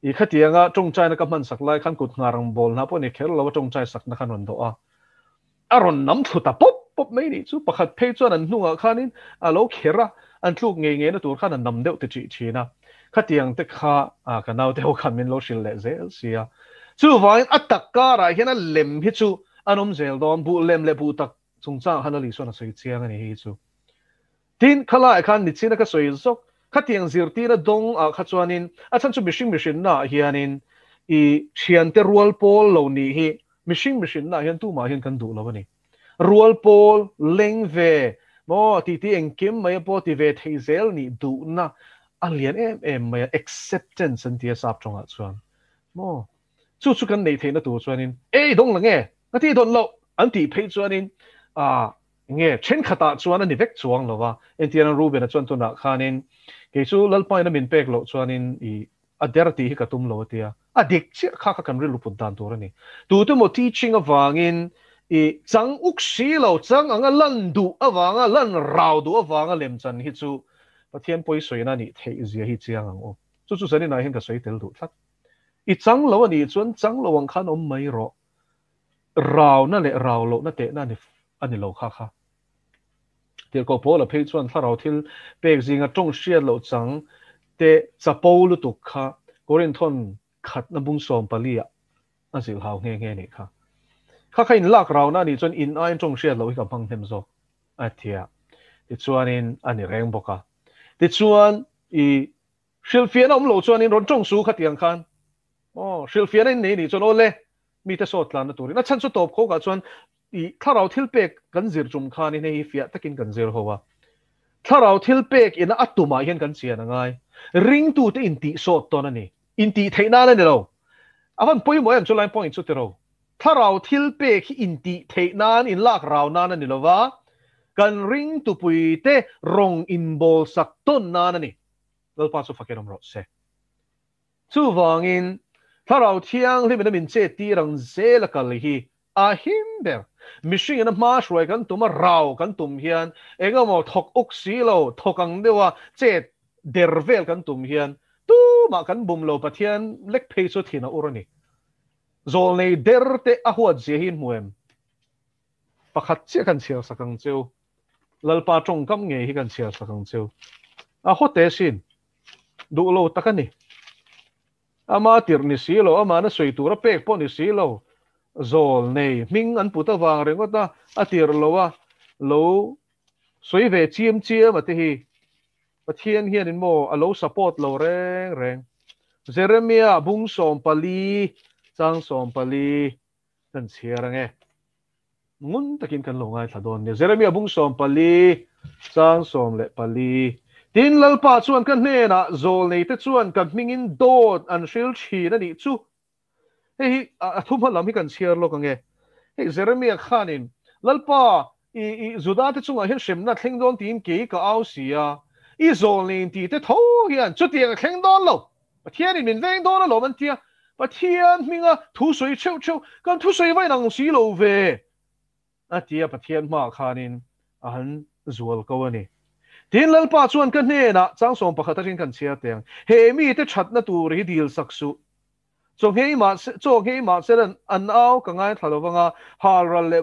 i khatianga tawngtaina ka hman sak lai khan kut ngarang bawl hna pawh ni kher lo a tawngtai sakna khan rawn dawh a. A rawn nam thlu ta pawp pawp mai nih chu pakhat phei chuan an hnungah khanin a lo kher a, an tluk ngei ngei na tur khan a nam deuh ti ṭih ṭhin a. Khatiang te kha ka naute ho khan min lo hrilh leh zel si a. Chuvangin a tak karah hian a lem hi chu an awm zel dawn, buh lem leh buh tak Chungchang khan a Lisuan a sawi chiang a ni hi chu. Tin, khalaiah khan nichina ka sawi zawk, khatiang zirtirna dawng ah kha chuanin a chhan chu mihring mihrinna ah hianin i thiante rual pawl lo nih hi mihring mihrinna ah hian tumah hian kan duh lo a ni. Rual pawl, leng ve, maw titi engkim mai pawh ti ve thei zel nih duhna a lian em em mai a, acceptance an ti a sap tawngah chuan maw. Chu chu kan neih theihna tur chuanin ei dawng la nge? Ka tih dawn loh an tih phei chuanin ah nge thenkhatah chuan a ni vek chuang lo va, entirna Reuben-a chuan tunah khanin kei chu Lalpaina min pek loh chuanin i a der tih hi ka tum lo a tia, a dik chiah kha kha kan rilru put dan tur a ni. Tute maw teaching avangin i chang uk si lo, chang anga lan duh avanga lan rau duh avanga lemchan hi chu Pathian pawisawina a nih theih zia hi chiang ang u. Chu chu zaninah hian ka sawi tel duh tlat. I chang lo a nih chuan chang lo ang khan awm mai rawh. Rauna leh rau lohna tehna a ni lo kha kha. Tirhkoh Paula phei chuan thlarau thil pek zinga tawng hriat loh chang te chapo lutuk kha Korinthawn khatna bung 14 ah a zilh hau nghe nghe nih kha. Kha kha in lak rauna a nih chuan in aiin tawng hriat loh hi ka hmang hnem zawk a tia. Tichuanin a ni reng bawk a. Tichuan i Hrilhfiahna awm lo chuanin rawn tawng su khatiang khan aw hrilhfiahna in nei nih chuan aw le mite sawt tlanna turin a chhan chu tawp khawkah chuan i thlarau thil pek kan zir tum khanin hei hi fiah takin kan zir ho a thlarau thil pek ina a tumah hian kan chian a ngai ringtute intih sawt tawn a ni intih theih nan a ni lo a van pawimawh em chu lai point chu tiro thlarau thil pek hi intih theih nan inlak rau nan a ni lova kan ringtupuite rawng inbawl sak tawn nan a ni. Lalpa chu fakin awm rawh se. Chuvangin, Thlarau Thianghlimin a min chet tir ang zel a kal hi a him ber. Mihringin a hma hruai kan tum a, rau kan tum hian engemaw thawk uk si lo, thawk ang deuha chet der vel kan tum hian tumah kan bum lo Pathian lek phei chu thin a ur a ni. Zawlnei der te a huat zia hi in hmu em? Pakhat chiah kan chhiar sak ang cheu. Lalpa tawngkam ngei hi kan chhiar sak ang cheu. A hawte sin. Duh lo tak a ni. Ama tirh ni si lo, amahna sawi tur a pek pawh ni si lo. Zawl nei hming an put avang ringawt a, a tirh lo a, lo sawi ve chiam chiam a te hi Pathian hianin maw a lo support lo reng reng. Jeremia bung 14 chang 14 kan chhiar ange. Ngun takin kan lo ngaithla dawn nia. Jeremia bung 14 chang 14. Tin Lalpa chuan ka hnenah zawl nei te chuan ka hmingin dawt an hril thin a nih chu. Hei hi a thu hma lam hi kan chhiar lawk ange. Hei Jeremia khanin Lalpa i i Juda te chungah hian hremna thleng dawn tiin kei ka au si a, i zawl nei inti te tho hian chutiang a thleng dawn lo. Pathianin min veng dawn alawm an tia. Pathian hminga thu sawi theuh theuh kan thu sawi vain ang si lo ve a tia Pathian hmaah khanin a han zual ko a ni. Tin Lalpa chuan ka hnenah chang 11 atangin kan chhiar teh ang. He mite thatna tur hi dil sak suh. Chaw nghei mah se, chaw nghei mah se lan an au ka ngaithla lo vang a, hal ral leh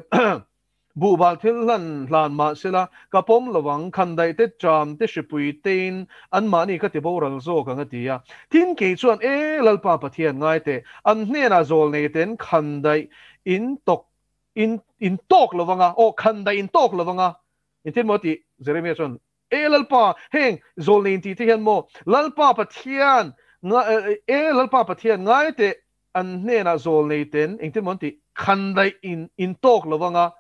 buhbal thil hlan hlan mah se la, ka pawm lo vang, khandaih te, ṭam te, hripui tein anmahni ka ti boral zawk ang a ti a. Tin kei chuan, E Lalpa Pathian ngai teh, an hnenah zawl nei ten khandaih in tawk in in tawk lo vang a, aw khandaih in tawk lo vang a, engtin maw tih Jeremia chuan E Lalpa, heng zawlnei intih te hian maw Lalpa Pathian E Lalpa Pathian ngai teh an hnenah zawlnei ten engtin maw an tih khandaih in in tawk lo vang a,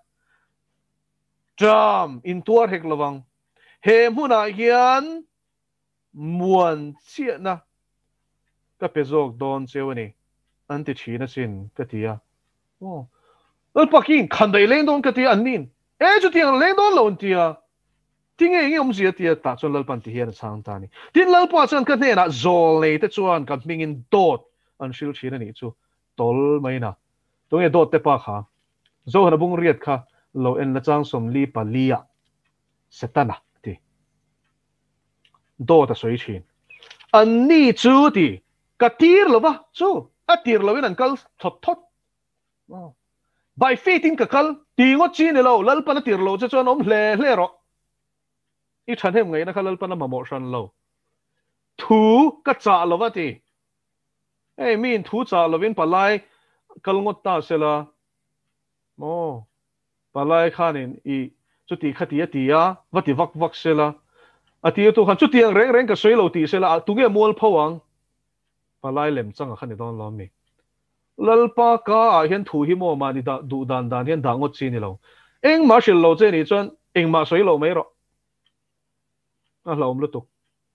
ṭam in tuar hek lo vang. He hmunah hian muan chiahna ka pe zawk dawn cheu a ni an ti ṭhin asin ka ti a. Aw Lalpa khi khandaih leng dawn ka ti a, an nin e chutiang leng dawn lo an ti a. Ti nge nge awmzia tia tah chuan Lalpan ti hian a chhang ta a ni. Tin Lalpa chuan ka hnenah zawl nei te chuan ka hmingin dawt an hril thin a nih chu tawl mai na. Tunge dawt te pa kha? Zohana bung riat kha lo en la chang 44 ah Setana ti. Dawt a sawi thin. An ni chu ti ka tir lova chu a tir loin an kal thawt thawt. By faith in ka kal ti ngawt chi ni lo, Lalpan a tir lo che chuan awm hle hle rawh. I thahnem ngaihna kha Lalpan a mamawh hran lo. Thu ka chah lo va ti. Hei miin thu chah lovin palai kal ngawt ta sela maw? Palai khanin i chuti kha ti a ti a, va ti vak vak sela. A tirtu khan chutiang reng reng ka sawi lo tih sela, tunge mualpho ang? Palai lem chang a kha ni dawn lo ami? Lalpa ka ah hian thu hi maw mahni dah duh dan dan hian dah ngawt chi ni lo. Engmah hrilh lo che nih chuan engmah sawi lo mai rawh. A hlauhawm lutuk.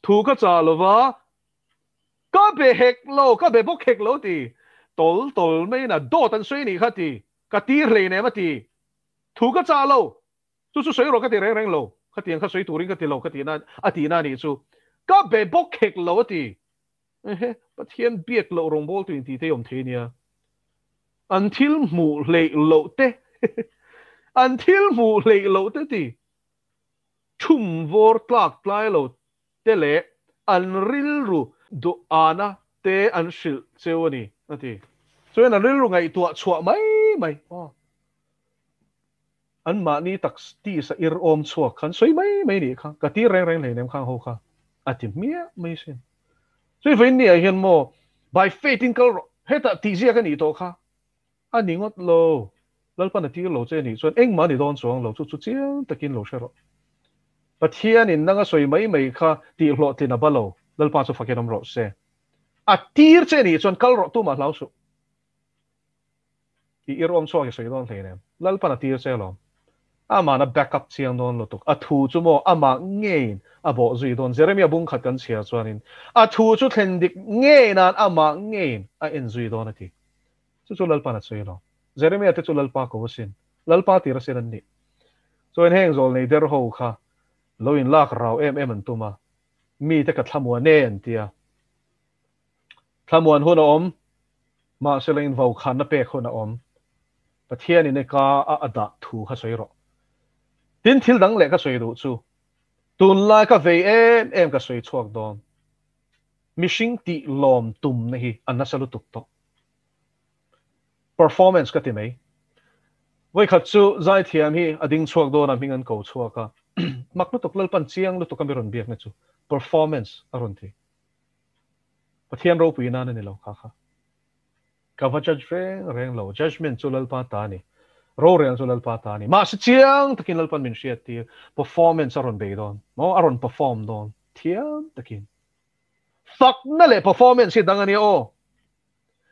Thu ka chah lo va, ka be hek lo, ka be bawk hek lo ti. Tawl tawl maiin a dawt an sawi nih kha ti. Ka tir hleinem a ti. Thu ka chah lo. Chu chu sawi rawh ka ti reng reng lo. Khatiang kha sawi turin ka ti lo ka tihna a tihna nih chu. Ka be bawk hek lo a ti. Ehe, Pathian biak loh rawngbawltu in tih te awm thei nia. An thil hmuh hleih loh te, an thil hmuh hleih loh te ti thum vawr tlak tlai lo te leh an rilru duh ana te an hrilh cheu a ni, a ti. Chuan an rilru ngaihtuah chhuah mai mai. Aw. An mahni tak tisa ir awm chhuak khan sawi mai mai nih kha, ka tir reng reng hleinem khang ho kha, a ti hmiah mai sin. Chumi vawiin ni ah hian maw by faith in kal rawh, hetah tih ziak a nih tawh kha, a ni ngawt lo, Lalpan a tir lo che nih chuan engmah a ni dawn chuang lo, chu chu chiang takin lo hre rawh. Pathianin nanga sawi mai mai kha tih hlawhtlin a ba lo, Lalpa chu fakin awm rawh se. A tir che nih chuan kal rawh tumah hlau suh. I ir awm chhuak i sawi dawn hleinem. Lalpan a tir che alawm. Amahna back up chiang dawn lutuk. A thu chu maw amah ngeiin a bawh zui dawn. Jeremia bung khat kan chhiar chuanin a thu chu thlen dik ngei nan amah ngeiin a en zui dawn a ti. Chu chu Lalpan a sawi alawm. Jeremia te chu Lalpa ko asin. Lalpa tir asin an nih. Chuan heng zawl nei der ho kha lo in lak rau em em an tum a. Mite ka thlamuan e an tia. Thlamuan hun a awm, mahse la invokhanna pek hun a awm. Pathianin e ka a a dah thu kha sawi rawh. Tin thil dang leh ka sawi duh chu, tunlai ka vei em em ka sawi chhuak dawn. Mihring tih lawm tumna hi a nasa lutuk tawh. Performance ka ti mai. Vawikhat chu zaithiam hi a ding chhuak dawn a hming an ko chhuak a. Mak lutuk Lalpan chiang lutuk a mi rawn biakna chu performance a rawn ti. Pathian ropui nan a ni lo kha kha. Ka va judge reng reng lo. Judgement chu Lalpa ta a ni. Rorel chu Lalpa ta a ni. Mahse chiang takin Lalpan min hriat tir. Performance a rawn bei dawn. Maw? A rawn perform dawn. Thiam takin. Fakna leh performance hi dang a nia aw.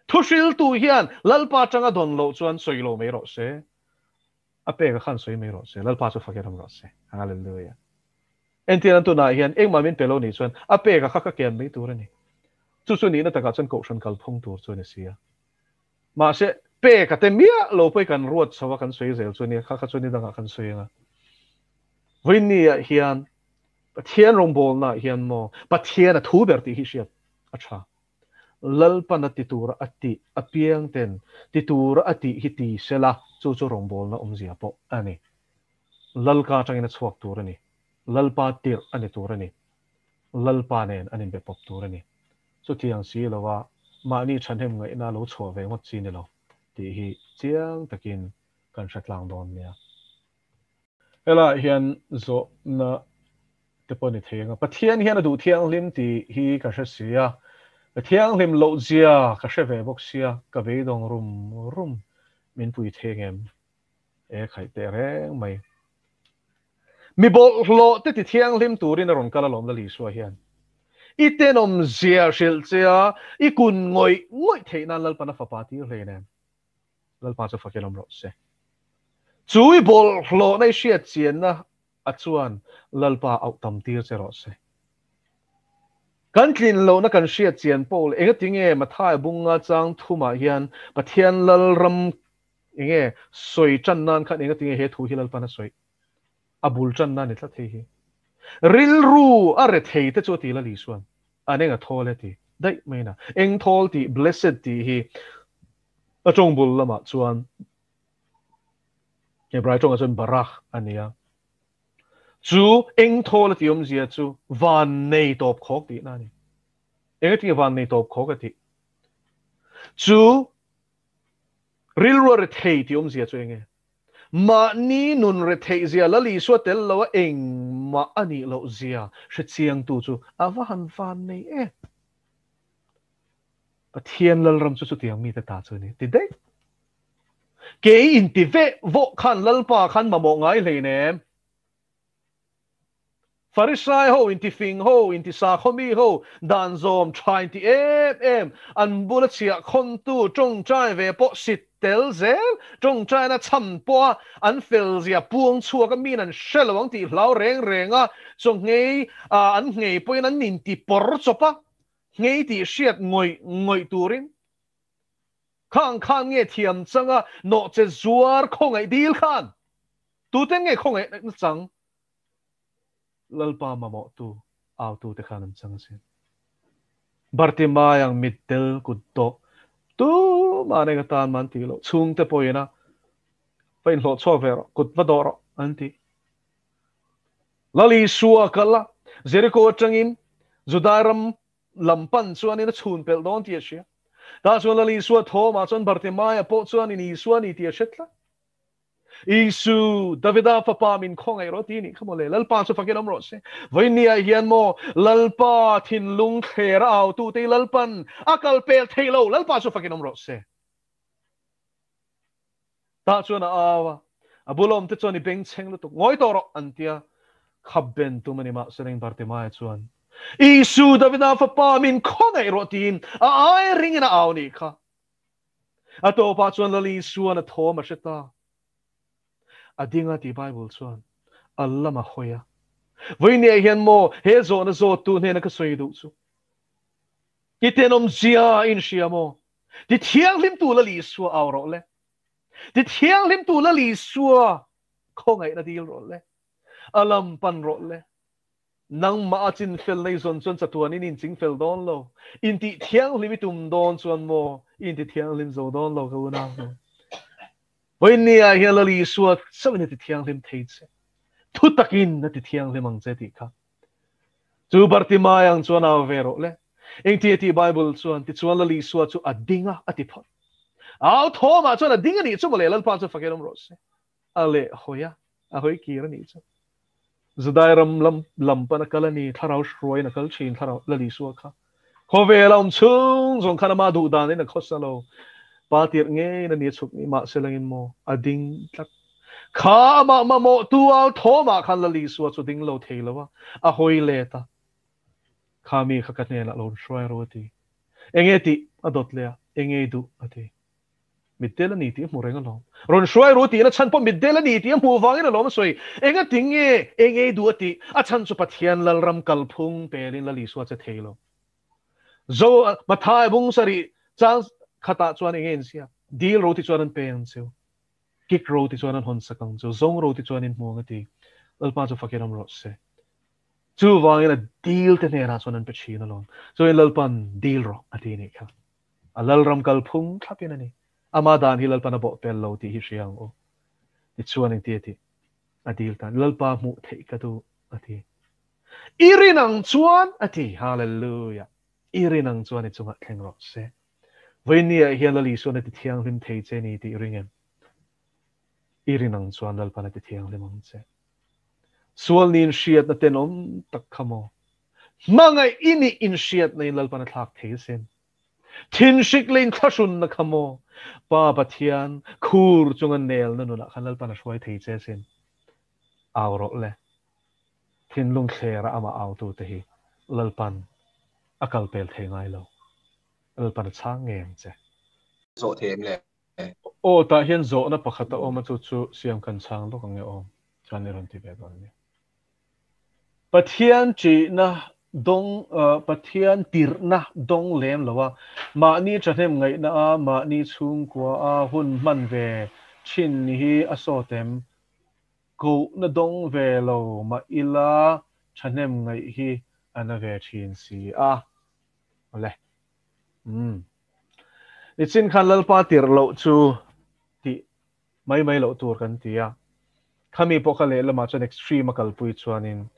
Thuhriltu hian Lalpa atanga dawn loh chuan sawi lo mai rawh se. A pek a khan sawi mai rawh se. Lalpa chu fakin awm rawh se. Hallelujah. Entir an tunah hian engmah min pe lo nih chuan a pek a kha ka kian mai tur a ni. Chu chu nihna takah chuan kohhran kalphung tur chu a ni si a. Mahse, pek a te miah lo pawh i kan ruat chho a kan sawi zel chu a nia, kha kha chu ni dangah kan sawi ang a. Vawiinniah hian Pathian rawngbawlnaah hian maw Pathian a thu ber tih hi hriat a tha. Lalpan a ti tura a tih apiang ten ti tura a tih hi ti sela chu chu rawngbawlna awmzia pawh a ni. Lalka atangin a chhuak tur a ni. Lalpa tirh a ni tur a ni. Lalpa nen an inbe pawp tur a ni. Chutiang si lova mahni thahnem ngaihna lo chhuah ve ngawt chi ni lo tih hi chiang takin kan hre tlang dawn nia. Helaiah hian zawhna te pawh ni thei ang a, Pathian hian a duh thianghlim tih hi ka hre si a, ka thianghlim loh zia ka hre ve bawk sia, ka beidawng rum rum min pui thei ang em? E khaih teh reng mai. Mi bawlhhlawh te ti thianghlim turin a rawn kal alawm Lal Isua hian. I tenawm zia hrilh che a, i kun ngawih ngawih theih nan Lalpan a fapa tir hlein em? Lalpa chu fakin awm rawh se. Chu i bawlhhlawhna i hriat chianna a chuan Lalpa auh tam tir che rawh se. Kan tlin lohna kan hriat chian pawh leh engatinge Mathaia bunga chang thumah hian Pathian Lalram enge sawi tan nan khan engatinge he thu hi Lalpan a sawi? A bul tan nan ni tlat hei hi. Rilru a rethei te chu a ti Lal Isuan an eng a thawl e ti daih mai na. Eng thawl tih blessed tih hi a tawng bul lamah chuan Hebrai tawngah chuan barakh a ni a. Chu eng thawl a tih awmzia chu van nei tawp khawk tihna a ni. Engatinge van nei tawp khawk a tih? Chu rilru a rethei tih awmzia chu enge? Mahni nun retheih zia Lal Isua tel lo a engmah a nih loh zia hre chiangtu chu a va han van nei em! Pathian Lalram chu chutiang mite ta chu a ni ti daih. Kei inti veh vawh khan Lalpa khan mamawh ngai hlein em? Farisai ho, inti fing ho, inti sakhaw mi ho, dan zawm tha inti em em, an bula chhiah khawntu tawngtai ve pawh sit tel zel, tawngtaina chhan pawha an fel zia puang chhuak a min an hre lo ang tih hlau reng reng a, chaw nghei an nghei pawhin an inti pawr chawp a, nghei tih hriat ngawih ngawih turin khang khan nge thiam changa nawhche zuar khawngaih dil khan tuten nge khawngaih nachang Lalpa mamawhtu autute khan an chang asin. Bartimai ang mitdel kut dawh tumah an eng atan mah an tih loh. Chhungte pawhin a va inhlawh chhuak ve rawh, kut va dawh rawh an ti. Lal Isua kal a, Jericho atangin Judai ram lam pan chuanin a chhun pelh dawn tih a hria. Tah chuan Lal Isua thawmah chuan Bartimaia pawh chuanin Isua a ni tih a hre tlat. Isu, Davida fapa min khawngaih rawh ti nih kha maw le, Lalpa chu fakin awm rawh se. Vawiinniah hian maw Lalpa thinlung thler a autute hi Lalpan a kal pel thei lo, Lalpa chu fakin awm rawh se. Tah chuan a au a, a bula awmte chuan i bengchheng lutuk, ngawi tawh rawh an ti a, khap ben tum a ni mahse reng Bartimaia chuan Isu, Davida fapa min khawngaih rawh tiin a ai ringin a au nih kha. A tawpah chuan Lal Isuan a thawm a hre ta. A ding a tih Bible chuan a lam a hawi a. Vawiinniah hian maw he zawhna zawttu hnena ka sawi duh chu i tenawm zia in hria maw? Ti thianghlimtu Lal Isua au rawh le. Ti thianghlimtu Lal Isua khawngaihna dil rawh le. A lam pan rawh le. Nangmah a chin fel nei zawn chuan chatuan in inching fel dawn lo. Intih thianghlim i tum dawn chuan maw i inti thianghlim zo dawn lo ka unau hnu. Vawiinni ah hian Lal Isua chauhin a ti thianghlim thei che. Thu takin a ti thianghlim ang che tih kha. Chu Bartimai ang chuan au ve rawh le. Engti a tih Bible chuan tichuan Lal Isua chu a ding a, a ti phawt. Au thawmah chuan a ding a nih chu mawle Lalpa chu fakin awm rawh se. A leh hawi a, a hawi kir a nih chu. Judai ram lam lam pan a kal a ni, thlarau hruaiin a kal thin thlarau Lal Isua kha. Khawvel a awm chhung zawng khan ama duh danin a khawsa lo. Pa tirh ngeiin a ni a chhuk ni mahselangin maw a ding tlat. Kha amah mamawh tu au thawmah khan Lal Isua chu ding lo thei lo a, a hawi let a. Kha mi kha ka hnenah lo hruai ru a ti. Enge tih a dawt leh a, enge i duh a ti. Mitdel a ni tih a hmu reng alawm. Rawn hruai ru tihna chhan pawh mitdel a ni tih a hmuh vangin alawm a sawi. Enga ti nge enge i duh a tih? A chhan chu Pathian Lalram kalphung pelin Lal Isua che thei lo. Zo Mathai bung sarih chang khatah chuan enge in ziak? Dil ro ti chuan an pe ang cheu. Kik ro ti chuan an hawn sak ang cheu. Zawng ro ti chuan in hmu ang a ti. Lalpa chu fakin awm rawh se. Chuvangin a dil te hnenah chuan an pe thin alawm. Chuan Lalpan dil rawh a ti nih kha. A Lalram kalphung thlapin a ni. Ama dan hi Lalpan a bawh pel lo tih hi hria ang u. Tichuan engti a tih? A dil tan, Lalpa hmuh theih ka duh a ti. I rin ang chuan a ti. Hallelujah! I rin ang chuan i chungah thleng rawh se. Vawinia hian Lal Isuan a ti thianghlim thei che ni tih i ring em? I rin ang chuan Lalpan a ti thianghlim ang che. Sual niin hriatna tenawm tak kha maw? Hmangaih i nih inhriatna in Lalpan a thlak thei asin. Thinhrik leh inthlahrunna kha maw? Pa Pathian khur chunga nelna nunah khan Lalpan a hruai thei che asin. Au rawh le. Thinlung thlera amah autute hi Lalpan a kalpel thei ngai lo. Lalpan a chhang ngei ang che.
Zawh thei em le?
Aw, tah hian zawhna pakhat a awm a, chu chu siam kan chhang lawk ang e aw, chuan i rawn ti ve dawn nia. Pathian ṭihna dawng, Pathian tirhna dawng lem lo a, mahni ṭhahnem ngaihna a, mahni chhungkua a hun hman ve ṭhin hi a sawt em? Kohna dawng ve lo mah ila ṭhahnem ngaih hi a na ve ṭhin si a. Awle. Umm. Nichin khan Lalpa tirh loh chu tih mai mai loh tur kan ti a. Khami pawh kha lehlamah chuan extreme a kalpui chuanin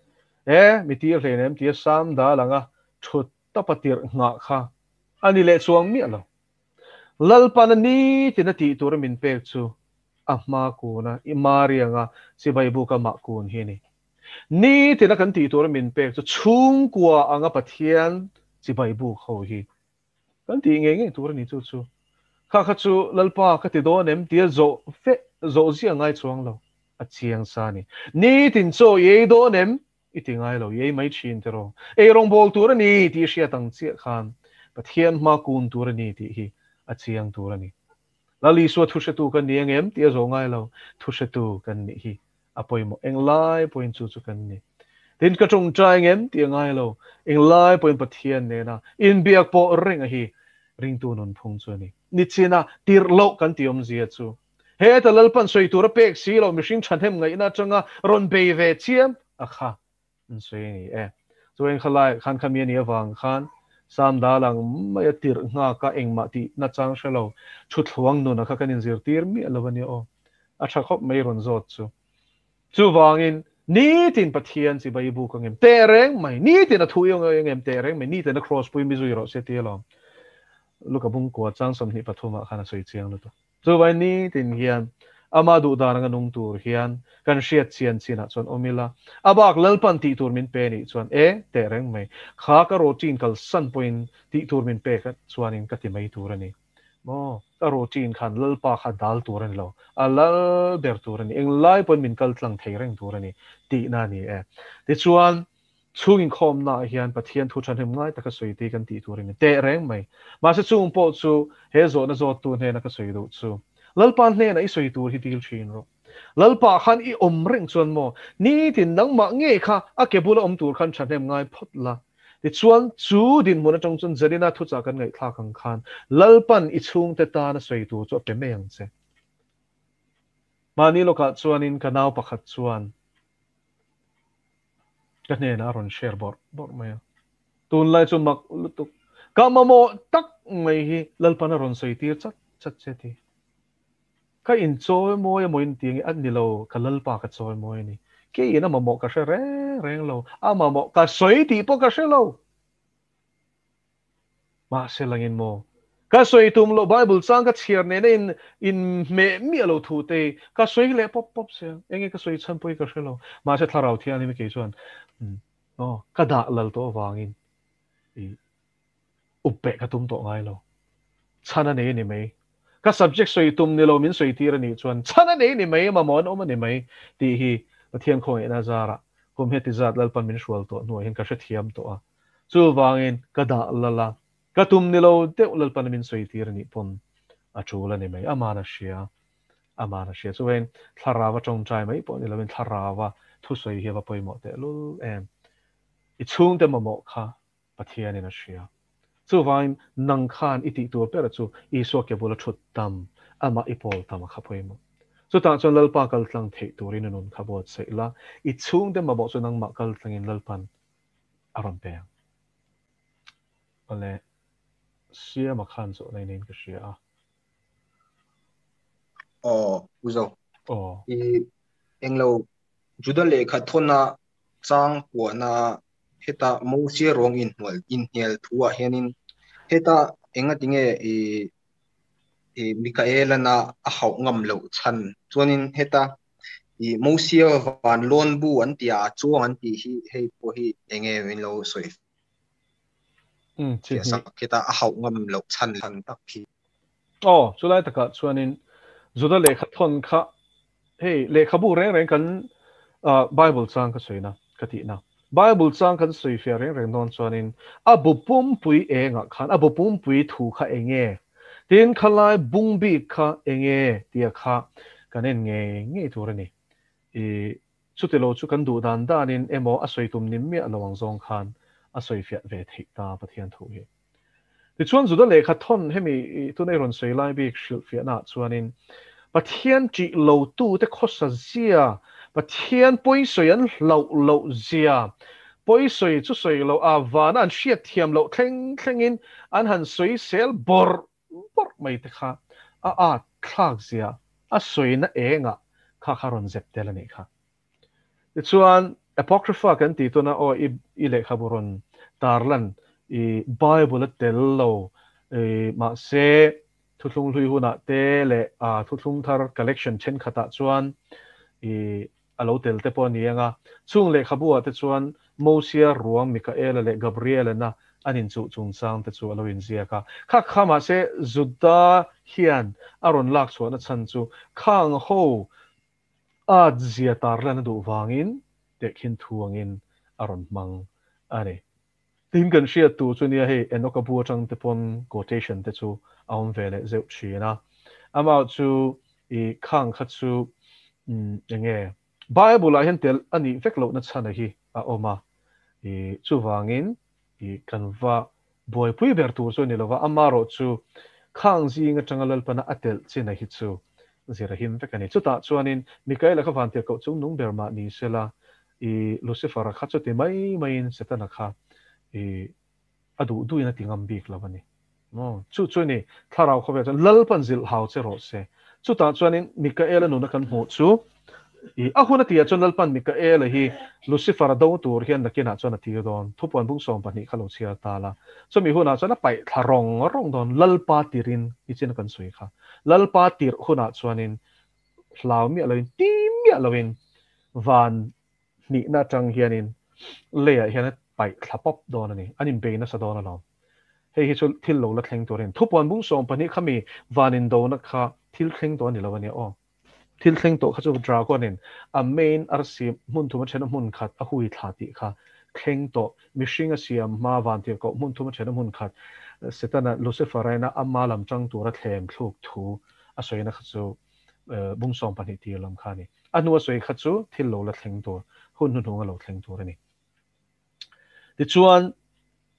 e mi tir hlein em tia sam dal anga thut tapa tirh nghah kha a ni leh chuang miah lo. Lalpana nitin a tih tura min pek chu a hma kuna i Marianga chibai buka mah kun hi a ni. Nitin a kan tih tura min pek chu chhungkua anga Pathian chibai buk ho hi kan tih ngei ngei tur a ni chu chu. Kha kha chu Lalpa ka ti dawn em tia zawh fe zawh zia ngai chuang lo a chiang sa a ni. Nitin chaw i ei dawn em i ti ngai lo, i ei mai thin tiraw. Ei rawngbâwl tur a ni tih i hriat ang chiah khan Pathian hma kun tur a ni tih hi a chiang tur a ni. Lal Isua thuhretu kan ni ang em tih a zawh ngai lo, thuhretu kan nih hi a pawimawh. Englai pawhin chu chu kan ni. Tin, ka tawngtai ngem tih a ngai lo. Englai pawhin Pathian nena inbiak pawh reng a hi ringtu nunphung chu a ni. Nichina tirh loh kan tih awmzia chu heta Lalpan sawi tur a pek si lo mihring thahnem ngaihna atanga rawn bei ve chiam a kha an sawi a ni e. Chuan khalai khan khami a nih avang khan Sam dal ang maia tirh nghaka engmah tih nachang hre lo thuthluang nuna kha kan inzirtir miah lo a nia aw. A tha khawp mai rawn zawt chu. Chuvangin, nitin Pathian chi Bible ka ngem teh reng mai, nitin a thu i ngem teh reng mai, nitin a cross pui mi zui rawh se tia lawm. Luka bungkua chang 23 ah khan a sawi chiang lutuk. Chuvangin nitin hian ama duh dan anga nung tur hian kan hriat chian chinah chuan awm ila, a bak Lalpan tih tur min pe nih chuan e teh reng mai, kha ka routine kalsan pawhin tih tur min pek chuanin ka ti mai tur a ni. Maw, ka routine khan Lalpa kha dal tur a ni lo, a lal ber tur a ni, englai pawhin min kal tlang thei reng tur a ni tihna a ni e. Tichuan, chhung inkhawmnaah hian Pathian thu thahnem ngai taka sawi te kan tih tur a ni teh reng mai. Mahse chung pawh chu he zawhna zawttu hnena ka sawi duh chu, Lalpa hnenah i sawi tur hi dil thin rawh. Lalpa khan i awm reng chuan maw, nitin nangmah ngei kha a ke bula awm tur khan thahnem ngai phawt la. Tichuan, chu dinhmun atang chuan Zanina thuchah kan ngaihthlak ang khan Lalpan i chhungte tana sawi tur chu a pe mai ang che. Mahni lawkah chuanin ka nau pakhat chuan ka hnenah a rawn share bawrh bawrh mai a. Tunlai chu mak lutuk, ka mamawh tak mai hi Lalpan a rawn sawi tir chat chat che ti. Ka inchawi mawi emaw in ti ange, a ni lo, ka Lalpa ka chawi mawi a ni. Keiin a mamawh ka hre reng reng lo, a mamawh ka sawi tih pawh ka hre lo. Mahse langin maw, ka sawi tum loh Bible chang ka chhiar nena in in hmeh miah lo thu te ka sawi leh pawp pawp sia, enge ka sawi chhan pawh hi ka hre lo. Mahse thlarau thianghlim hi kei chuan aw ka dah lal tawh avangin i up peh ka tum tawh ngai lo. Chhan a nei a ni mai. Ka subject sawi tum ni lo min sawi tir a nih chuan chhan a nei ni mai, mamawh an awm a ni mai tih hi Pathian khawngaihna zarah kum heti zat Lalpan min hrual tawh hnuah hian ka hrethiam tawh a. Chuvangin ka dah lal a, ka tum ni lo deuh Lalpan min sawi tir a nih pawn a tul a ni mai. Aman a hria, aman a hria. Chuvangin thlarau a tawngtai mai pawh ni loin thlarau a thusawi hi a va pawimawh tehlul em. I chhungte mamawh kha Pathianin a hria. Chuvangin nang khan i tih tur ber chu Isua ke bula thut tam, amah i pawl tam a kha pawimawh. Chutah chuan Lalpa kal tlang theih turin i nun kha buatsaih la, i chhungte mamawh chu nangmah kal tlangin Lalpan a rawn pe ang. Awle, Siama khan zawhna i neiin ka hria a.
Aw, U Zo.
Aw.
I englo Juda lehkha thawna chang puahna heta Mosia ruang inhnual inhnial thu ah hianin heta enga tinge i i Mikaelana a hauh ngam loh chhan chuanin heta i Mosia van lawn bu an tia a chuang an tih hi hei pawh hi enge min lo sawi
chi
sak heta a hauh ngam loh chhan chhan tak hi.
Aw, chulai takah chuanin Juda lehkha thawn kha hei lehkhabu reng reng kan Bible chang ka sawi na ka tih na. Bible chang kan sawi fiah reng reng dawn chuanin a bu pumpui engah khan a bu pumpui thu kha enge tin khalai bung bik kha enge tia kha kan en ngei ngei tur a ni. I chuti lo chu kan duh dan danin emaw a sawi tum ni miah lo ang zawng khan a sawi fiah ve theih ta Pathian thu hi. Tichuan Juda lehkha thawn hemi tunei rawn sawi lai bik hrilhfiahnaah chuanin Pathian ṭih lotute khawsa zia, Pathian pawisawi an hlauh loh zia, pawisawi chu sawi loh a vana an hriatthiam loh thleng thlengin an han sawi sel bawrh bawrh mai te kha a at thlak zia a sawina engah kha kha rawn zep tel a nih kha. Tichuan, Apocrypha kan tih tuna aw i i lehkhabu rawn tarlan i Bible a tel lo i mahse thuthlung hlui hunah te leh a thuthlung thar collection thenkhatah chuan i a lo tel te pawh a ni ang a. Chung lehkhabu ah te chuan Mosia ruang Mikaela leh Gabrielena an inchuh chungchang te chu a lo inziak a. Kha kha mahse Juda hian a rawn lak chhuahna chhan chu khang ho At zia tarlan a duh vangin tehkhin thu angin a rawn hmang a ni. Tin kan hriat tur chu nia hei Enoch-a bu atang te pawn quotation te chu a awm ve leh zeuh thin a. Amah chu i khang kha chu enge Bible ah hian tel a nih vek lohna chhana hi a awm a. I chuvangin i kan va buaipui ber tur chu a ni lova, amarawh chu khang zing atanga Lalpana a telh chin a hi chu zir a him vek a ni. Chutah chuanin Mikaela kha vantirhkoh chung nung ber mah ni sela, i Lucifer-a kha chuti mai maiin Setana kha i a duh duhin a ti ngam bik lo a ni. Maw? Chu chu ni thlarau khawvel chuan Lalpan zilh hau che rawh se. Chutah chuanin Mikaela nuna kan hmuh chu i a hun a tihah chuan Lalpan Mikaela hi Lucifer-a do tur hian nakinah chuan a tir dawn. Thupuan bung 12 kha lo chhiar ta la. Chumi hunah chuan a paih thla rawng rawng dawn. Lalpa tirin i chin a kan sawi kha. Lalpa tirh hunah chuanin hlau miah loin, ti miah loin van hnihna atang hianin leiah hian a paih thla pawp dawn a ni. An inbei nasa dawn alawm. Hei hi chu thil lo la thleng turin thupuan bung 12 kha mi van indona kha thil thleng tawh a ni lo a nia aw. Thil thleng tawh kha chu dragon in a main arsi hmun thuma thena hmun khat a hui thla tih kha thleng tawh. Mihring a siam hma van tirhkoh hmun thuma thena hmun khat Setana Lucifer a ina ama lam tang tura thlem thluk thu a sawina kha chu bung 12 tir lam kha a ni. A hnu a sawi kha chu thil lo la thleng tur, hun hnuhnung a lo thleng tur a ni. Tichuan,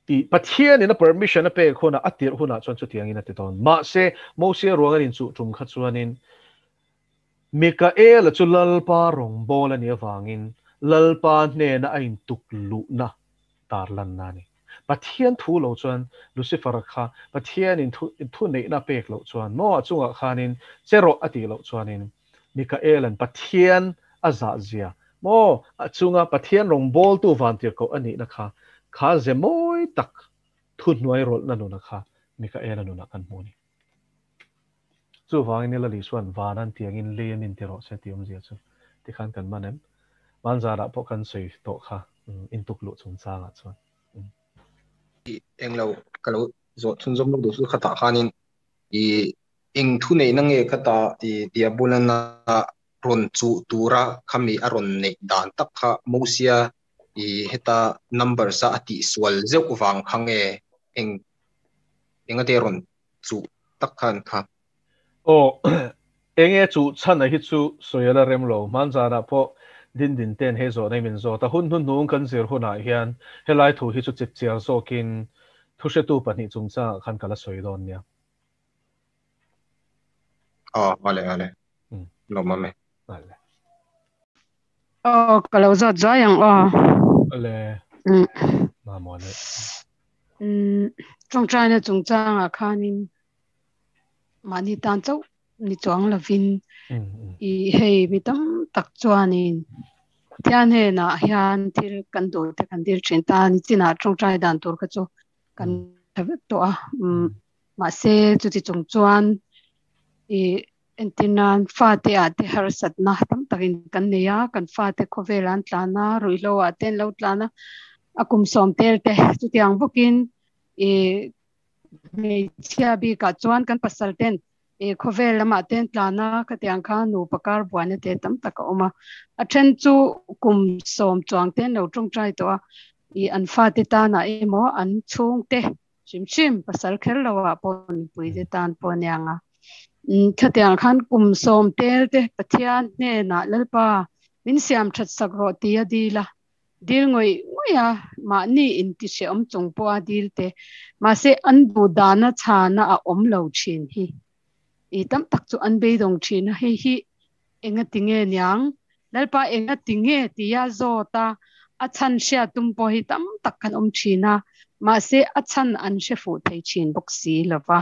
i Pathian in a permission a pek hunah, a tirh hunah chuan chutiangin a ti dawn. Mahse, Mosia ruang an inchuh tum kha chuanin Mikaela chu Lalpa rawngbâwl a nih avangin Lalpa hnena a intuk luhna tarlanna a ni. Pathian thu lo chuan Lucifer-a kha Pathianin thu neihna a pek loh chuan maw a chungah khanin che rawh a tih loh chuanin Mikaela'n Pathian a zah zia maw a chunga Pathian rawngbawltu vantirhkoh a nihna kha kha ze mawi tak thuhnuai rawlhna nuna kha Mikaela nunah kan hmu a ni. Chuvangin Ila Lisua'n van an tiangin lei an inti rawh se tih awmzia chu tikhan kan man em? Hmanzarah pawh kan sawi tawh kha intuk luh chungchangah chuan.
Englo ka lo zawh chhunzawm lawk duh chu khatah khanin i Eng thu neihna nge khata i Diabolana rawn chuh tura khami a rawn neih dan tak kha Mosia i heta numbers a a tihsual zeuh vang kha nge eng engate rawn chuh tak khan kha?
Aw, enge chuh chhan a hi chu sawi a la rem lo. Hmanzanah pawh Dindin ten hei zawhna hi min zawt a, hun hnuhnung kan zir hunah hian helai thu hi chu chipchiar zawkin thuhretu pahnih chungchangah khan ka la sawi dawn nia.
Aw, ale, ale. Lawm awm e.
Ale.
Aw, ka lo zawt zuai ang aw.
Ale. Mamawh ne.
Tawngtaina chungchangah khanin mahni tan chauh ni chuang lovin i hei mi tam tak chuanin Pathian hnenah hian thil kan duh te kan dil thin ta ni chinah tawngtai dan tur kha chu kan tha vek tawh a. Mahse chuti chung chuan i entir nan fate ah te harsatna tam takin kan nei a, kan fate khawvel an tlan a, ruihhlo ah te an lo tlan a, a kum sawm tel te chutiang bawkin i hmeichhia bikah chuan kan pasal ten i khawvel lamah te an tlan a, khatiang kha nupa kar buaina te tam tak a awm a, a then chu kum sawm chuang te an lo tawngtai tawh a, i an fate tanah emaw an chhungte hrim hrim pasal kher lo ah pawh nupui te tan pawh ania ang a. Khatiang khan kum sawm tel te Pathian hnenah Lalpa min siam that sak rawh ti a dil a, dil ngawih ngawih a, mahni inti hrehawm chung pawh a dil te, mahse an duh dana chhana a awm lo thin hi i tam tak chu an beidawng thin a, hei hi enga tinge niang Lalpa enga tinge tia zawt a, a chhan hria tum pawh hi tam tak kan awm thin a, mahse a chhan an hre fuh thei thin bawk si lova.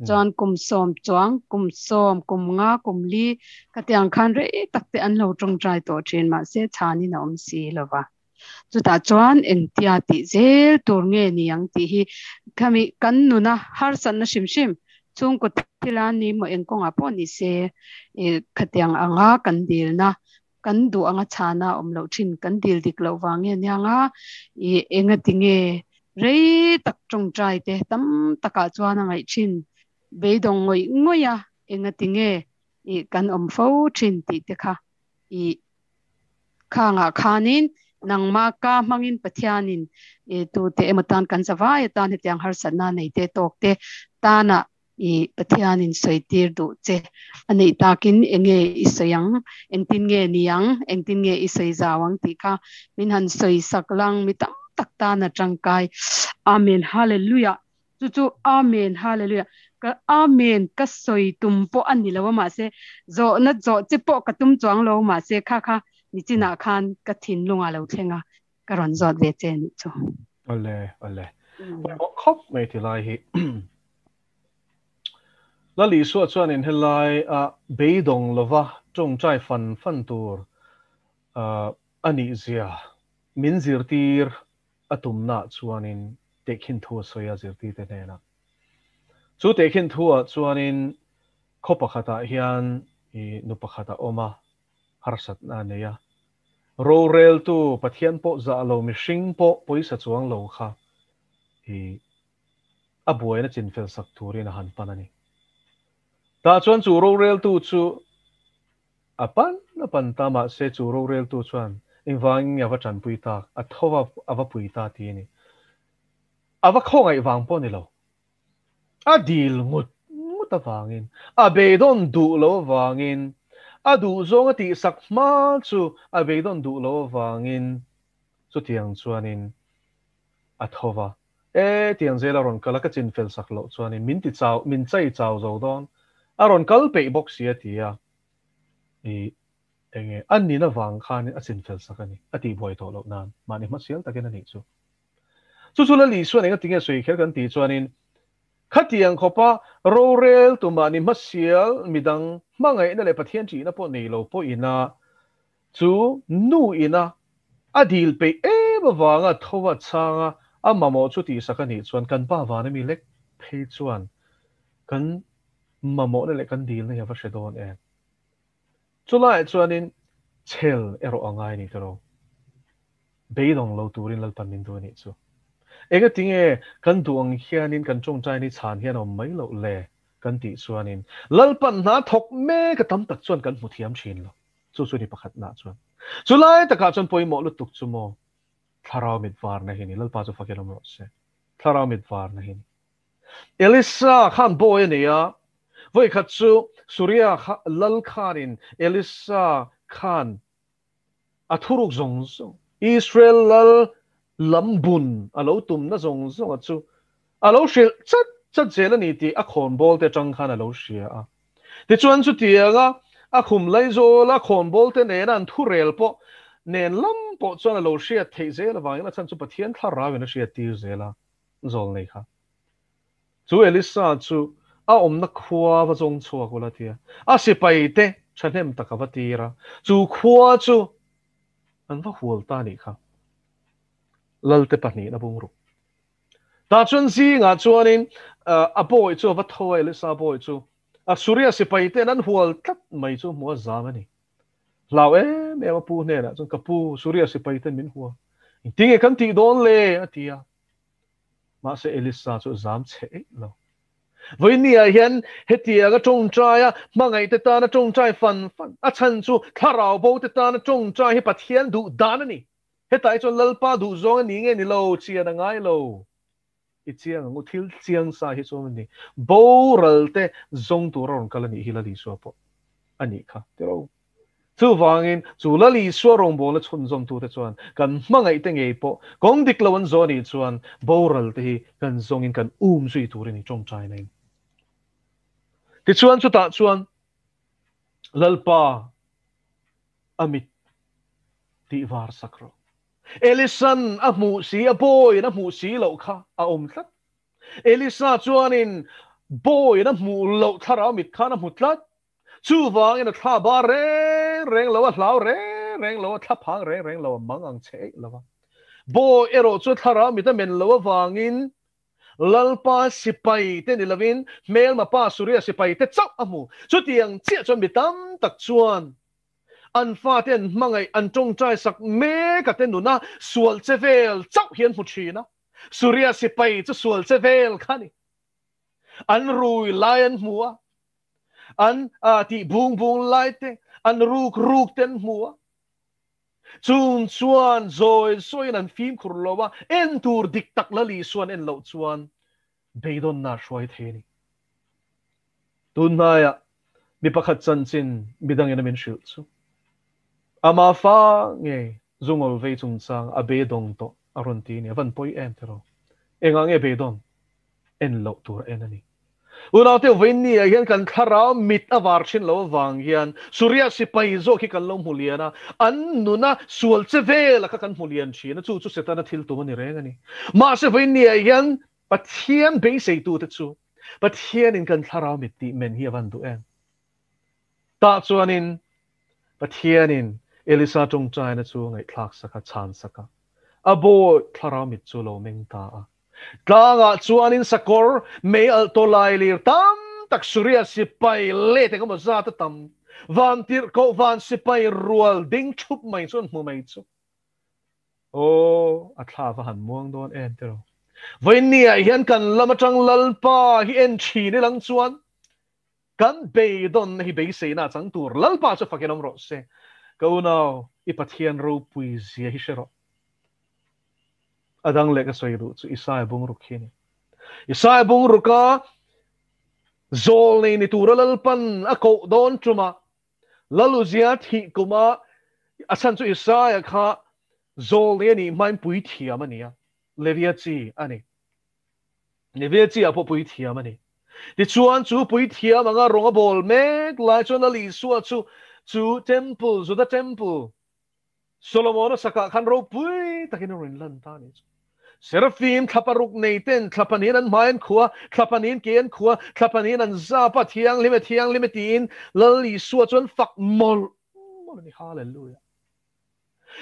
Chuan kum sawm chuang, kum sawm, kum nga, kum li khatiang khan rei tak te an lo tawngtai tawh thin, mahse chhanin a awm si lova. Chutah chuan engtia tih zel tur nge ni ang tih hi khami kan nuna harsatna hrim hrim chhungkaw thil a ni maw eng kawngah pawh ni se khatiang anga kan dilna kan duh anga chhana awm loh thin kan dil dik loh vang nge aniang a i enga tinge rei tak tawngtai te tam takah chuan a ngaih thin beidawng ngawih ngawih a enga tinge i kan awm fo thin tih te kha i Khangah khanin nangmah ka hmangin Pathianin tute emaw tan kan zavai atan hetiang harsatna nei te tawk te tana i Pathianin sawi tir duh che a neih takin enge i sawi ang, engtin nge ni ang, engtin nge i sawi zau ang tih kha min han sawi sak lang mi tam tak tana tangkai. Amen Hallelujah. Chu chu Amen Hallelujah ka Amen ka sawi tum pawh a ni lo a mahse zawhna zawh che pawh ka tum chuang lo mahse kha kha nichinah khan ka thinlung ah lo thleng a ka rawn zawt ve che nih chu.
Awle awle pawimawh khawp mai ti lai hi Lal Isua chuanin helai a beidawng lova tawngtai fan fan tur a nih zia min zirtir a tumnaah chuanin tehkhin thu a sawi a zirtirte hnenah. Chu tehkhin thuah chuanin khaw pakhatah hian i nu pakhat a awm a, harsatna a nei a. Roreltu Pathian pawh zah lo mihring pawh pawisa chuang lo kha i a buaina chinfel sak turin a han pan a ni. Tah chuan chu roreltu chu A pan a pan ta mahse chu roreltu chuan engvangin nge a va tanpui tak, a tho va a va pui ta ti a ni. A va khawngaih vang pawh a ni lo. A dil ngut ngut avangin, a beidawn duh lo avangin, a duhzawng a tihsak hma chu a beidawn duh lo avangin chutiang chuanin a tho va. E, tiang zel a rawn kal a, ka chinfel sak loh chuanin min ti chau, min chai chau zo dawn. A rawn kal peih bawk si a ti a. I enge a nin avang khanin a chinfel sak a ni, a tihbuai tawh loh nan mahni hmasial takin a nih chu. Chu chu Lal Isuan enga tinge sawi kher kan tih chuanin khatiang khawpa rorel tu mahni hmasial midang hmangaihna leh Pathian ṭihna pawh nei lo pawhina chu nu ina a dil peih em avanga tho a chhanga a mamawh chu tihsak a nih chuan kan pa vana mi lek phei chuan kan mamawhna leh kan dilna hi a va hre dawn em? Chulaiah chuanin chhel erawh a ngai ni tawh lo. Beidawng lo turin Lalpan min duh a nih chu. Engatinge kan duh ang hianin kan tawngtai ni chhan hian a awm mai loh le? Kan tih chuanin Lalpan hna thawk mek a tam tak chuan kan hmu thiam thin lo. Chu chu ni pakhatna chuan. Chulai takah chuan pawimawh lutuk chu maw thlarau mit varna hi ni. Lalpa chu fakin awm rawh se. Thlarau mit varna hi ni. Elisa khan bawi a nei a, vawikhat chu Suria kha lal khanin Elisa khan a thuruk zawng zawng, Israel lal lam bun a lo tumna zawng zawnga chu a lo hrilh chat chat zel a ni tih a khawnbawl te atang khan a lo hria a. Tichuan chutianga a khum laizawla khawnbawl te nena an thurel pawh nen lam pawh chuan a lo hriat theih zel avangin a chhan chu Pathian thlarauin a hriat tir zel a zawl nei kha. Chu Elisa chu a awmna khua va zawng chhuak ula tia a sipai te thahnem tak a va tir a, chu khua chu an va hual ta a nih kha. Lalte pahnihna bungruk. Tah chuan zingah chuanin a bawi chu a va tho a, Elisa bawi chu a Suria sipai ten an hual tlat mai chu hmuh a zam a ni. Hlau em em a pu hnenah chuan, Ka pu, Suria sipai ten min hua. Engtinge kan tih dawn le? a ti a. Mahse Elisa chu a zam chhe eih lo. Vawinia hian hetianga tawngtaia hmangaihte tana tawngtai fan fan, a chhan chu thlarau bote tana tawngtai hi Pathian duh dan a ni. Hetah hi chuan Lalpa duh zawng a ni nge ni lo, chian a ngai lo. I chiang ang u, thil chiang sa hi chuan a ni. Boral te zawng tur a rawn kal a nih hi Lal Isua pawh a nih kha tiro. Chuvangin chu Lal Isua rawngbawlna chhunzawmtute chuan kan hmangaihte ngei pawh kawng dik lo an zawh a nih chuan boral te hi kan zawngin kan um zui tur a ni tawngtai na in. Tichuan chutah chuan Lalpa a mit tih var sak rawh. Elisan a hmuh si, a bawiin a hmuh si loh kha a awm tlat. Elisa chuanin bawiin a hmuh loh thlarau mit khan a hmu tlat. Chuvangin a thla bar reng reng lo, a hlau reng reng lo, a thla phang reng reng lo, a mang ang che eih lo va. Bawi erawh chu thlarau mit a men loh avangin Lalpa sipai te ni lovin hmelma pa Suria sipai te chauh a hmu. Chutiang chiah chuan mi tam tak chuan an fate an hmangaih, an tawngtai sak mek a te nuna sual che vel chauh hi an hmu thin a. Suria sipai chu sual che vel kha a ni. An rui lai an hmu a, an tih bung bung lai te, an ruk ruk te an hmu a. Chung chuan zawi zawiin an fimkhur lo a, en tur dik tak la Lisuan en loh chuan beidawnna a hruai thei a ni. Tunhnaiah mi pakhat chanchin midangin a min hrilh chu ama fa ngei zungawl vei chungchang a beidawng tawh a rawn ti a ni. A van pawi em tiraw? Engah nge beidawn? En loh tur a en a ni. Unaute vawiin ah hian kan thlarau mit a var thin lo avang hian Suria sipai zawk hi kan lo hmu lian a, an nuna sual che vel a kha kan hmu lian thin a, chu chu Setana thil tum a ni reng a ni. Mahse vawiin ah hian Pathian beiseitute chu Pathianin kan thlarau mit tih men hi a van duh em? Tah chuanin Pathianin Elisa tawngtaina chu ngaihthlak sak a, chhan sak a, a bawi thlarau mit chu a lo meng ta a. Tlangah chuanin sakawr mei alh tawh lai lir tam tak Suria sipai let eng emaw zat a tam. Van tirhkoh van sipai rual ding thup mai chuan hmu mai chu. Aw, a thla va han muang dawn em tiraw. Vawiinniah hian kan lam atang Lalpa hi en thin ilang chuan kan beidawnna hi beiseina a chang tur Lalpa chu fakin awm rawh se. Ka unau, i Pathian ropui zia hi hre rawh. A dang leh ka sawi duh chu Isaia bungruk hi a ni. Isaia bungruka zawl nei ni tura Lalpan a koh dawn ṭuma Laluzia thih kuma a chhan chu Isaia kha zawl nei a nih hmain puithiam a ni a, Levia chi a ni. Levia chi ah pawh puithiam a ni. Tichuan chu puithiam anga rawng a bawl mek lai chuan Lal Isua chu chu temple, Juda temple, Solomon-a sakah khan ropui takin a rawn lan ta a ni chu. Seraphim thla paruk nei ten thla pahnihin an hmai an khua, thla pahnihin ke an khua, thla pahnihin an zap a, thianghlim e, thianghlim e tiin Lal Isua chuan fak mawlh mawlh a ni. Hallelujah.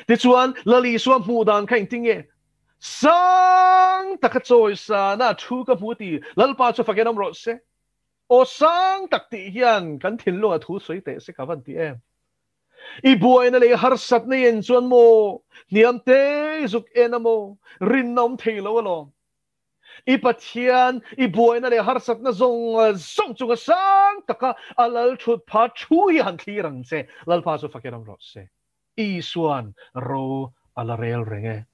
Tichuan Lal Isua hmuh dan kha engtin nge? Sang taka chawisana thu ka hmu ti Lalpa chu fakin awm rawh se. Aw sang tak tih hian kan thinlunga thu sawi teh se ka van ti em. I buaina leh i harsatna i en chuan maw, hniam te i zuk en a maw, rinna awm thei lo alawm. I Pathian, i buaina leh harsatna zawng zawng chunga sang taka a lal thut pha thu hi han thlir ang che. Lalpa chu fakin awm rawh se. Isuan ro a la rel reng e.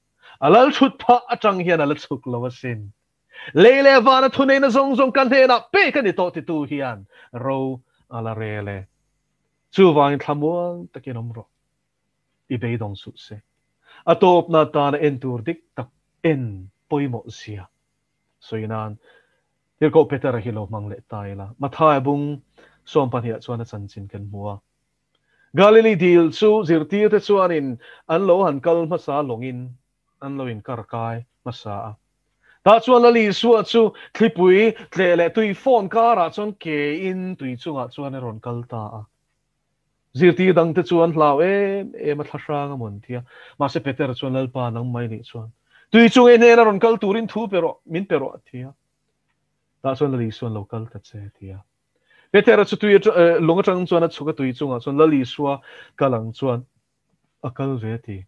A lal thut phah atang hian a la chhuk lo asin. Lei leh vana thuneihna zawng zawng ka hnenah pek a ni tawh titu hian ro a la rel e. Chuvangin thlamuang takin awm rawh. I beidawng suh se. A tawpna atana en tur dik tak en pawimawh zia sawi nan Tirhkoh Petera hi lo hmang leh ta ila. Mathaia bung 12 ah chuan a chanchin kan hmu a. Galili dil chu zirtirte chuanin an lo han kal hmasa lawngin an lo inkar kai hmasa a. Tah chuan Lal Isua chu thlipui tleh leh tui fawn karah chuan kein tui chungah chuan a rawn kal ta a. Zirtir dangte chu an hlau em em a, thlahrang a mawn tia. Mahse Petera chuan Lalpa nang mai nih chuan tui chung ei hnena rawn kal turin thu pe rawh, min pe rawh a ti a. Tah chuan Lal Isuan lo kal ta che a ti a. Petera chu tui lung atang chuan a chhuk a, tui chungah chuan Lal Isua kal ang chuan a kal ve a ti.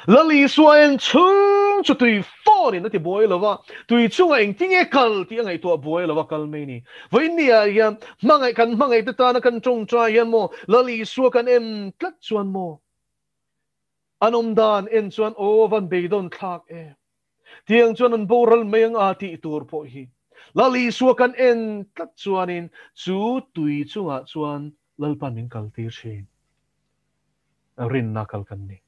Lal Isua en chhung chu tui phone in a ti buai lo va, tui chungah engtinge kal tih a ngaihtuah buai lo a kal mai ni. Vawiinniah hian hmangaih kan hmangaih te tana kan tawngtai hian maw Lal Isua kan en tlat chuan maw an awm dan en chuan aw van beidawn thlak em. Tiang chuan an boral mai ang a tih tur pawh hi Lal Isua kan en tlat chuanin chu tui chungah chuan Lalpan min kaltir thin. Rinna kal kan ni.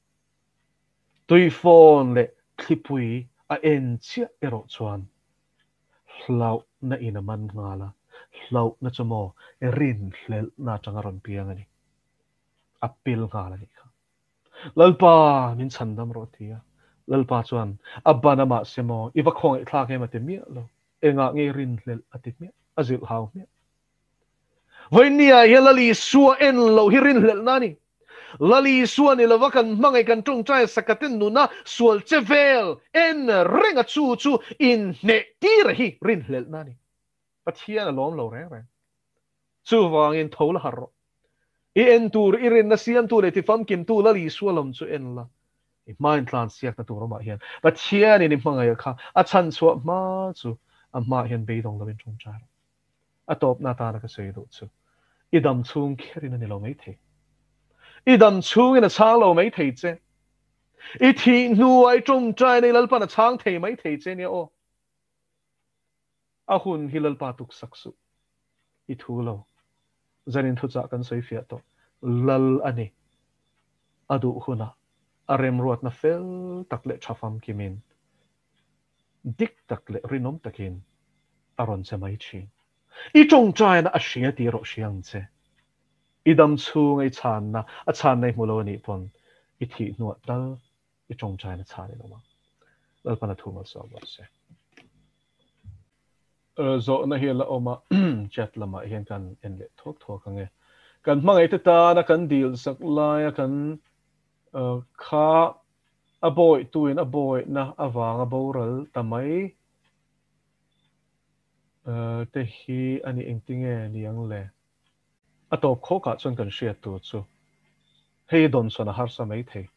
Tui fawn leh thlipui a en chiah erawh chuan hlauhna in a man nghal a, hlauhna chu maw rinhlelhna atanga rawn piang a ni. A pil nghal a nih kha. Lalpa, min chhandam rawh a ti a. Lalpa chuan a ban a mahse maw i va khawngaihthlak em a ti miah lo. Engah nge rinhlelh a ti hmiah, a zilh hau hmiah. Vawiinniah hian Lal Isua en loh hi rinhlelhna a ni. Lal Isua ni lova kan hmangaih kan tawngtai sakaten nuna sual che vel en reng a chu chu inhneh tir a hi rinhlelhna a ni. Pathian a lawm lo reng reng. Chuvangin tho la harh rawh. I en tur, i rinna siamtu leh tifamkimtu Lal Isua lam chu en la. I hmain tlan siakna tur awmah hian Pathianin i hmangaih kha a chhanchhuah hma chu a hmaah hian beidawng lovin tawngtai rawh. A tawpna atana ka sawi duh chu i dam chhung kherin a ni lo maithei. I dam chhungin a chhang lo maithei che. I thih hnuah i tawngtai nei Lalpan a chhang thei maithei che nia aw. A hun hi Lalpa tuksak suh. I thu lo. Zanin thuchah kan sawi fiah tawh. Lal a ni. A duh hunah a remruatna fel tak leh tha famkimin dik tak leh rinawm takin a rawn che mai thin. I tawngtaina a hria tih erawh hria ang che. I dam chhunga i chhanna, a chhanna i hmu lo a nih pawn i thih hnuah tal i tawngtaina chhan in awm ang. Lalpan a thu malsawm rawh se. Zawhna hi a la awm a, chat lamah hian kan en leh thuak thuak ang e. Kan hmangaihte tana kan dilsak laia kan kha A bawihtuin a bawihna avanga boral ta mai te hi a ni engtinge ni ang le? A tawp khawkah chuan kan hriat tur chu hei dawnsawn a harsa mai thei.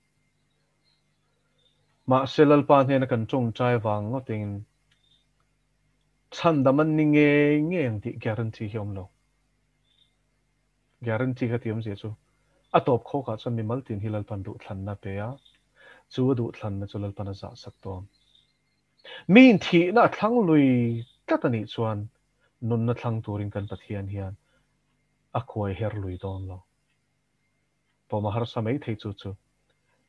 Mahse Lalpa hnena kan tawngtai vang ngawtin chhandam an ni ngei ngei ang tih guarantee hi a awm lo. Guarantee ka ti awmzia chu a tawp khawkah chuan mimal tin hi Lalpan duhthlanna a pe a, chu a duhthlanna chu Lalpan a zahsak dawn. Miin thihna a thlang lui tlat a nih chuan nunna thlang turin kan Pathian hian a kuai her lui dawn lo. Pawm a harsa mai thei chu chu.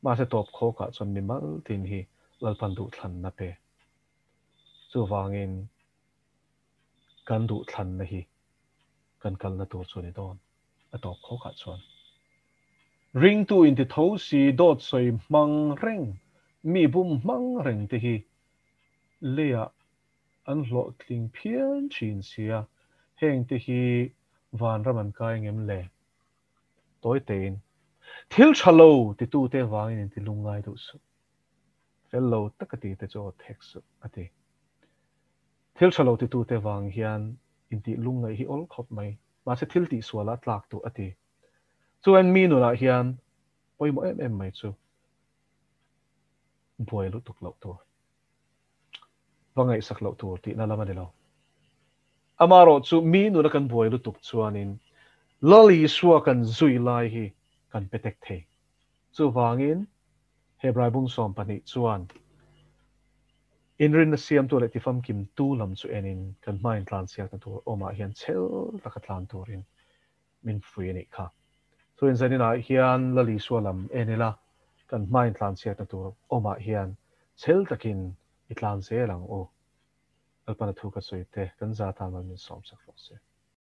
Mahse tawp khawkah chuan mimal tin hi Lalpan duhthlanna pe. Chuvangin kan duhthlanna hi kan kalna tur chu a ni dawn, a tawp khawkah chuan. Ringtu inti tho si dawt sawi hmang reng, mi bum hmang reng te hi leiah an hlawhtling phian thin sia, heng te hi vanram an kai ngem le? Tawi tein, thil tha lo titute avangin inti lungngai duh suh. Fel lo taka ti te chu aw thek suh, a ti. Thil tha lo titute vang hian intih lungngaih hi awl khawp mai, mahse thil tihsualah tlak duh a ti. Chuan mi nunah hian pawimawh em em mai chu buai lutuk loh tur. Va ngaihsak loh tur tihna lam a ni lo. Amaherawhchu mi nuna kan buai lutuk chuanin Lal Isua kan zui lai hi kan pe tek thei. Chuvangin Hebrai bung 12 chuan inrinna siamtu leh tifamkimtu lam chu enin kan hmain tlanchhiatna tur awmah hian chhel taka tlan turin min fui a nih kha. Chuin zaninah hian Lal Isua lam en ila kan hmain tlanchhiatna tur awmah hian chhel takin i tlan zel ang u. Lalpana thu ka sawi te kan za tan mal min sawm sak rawh se.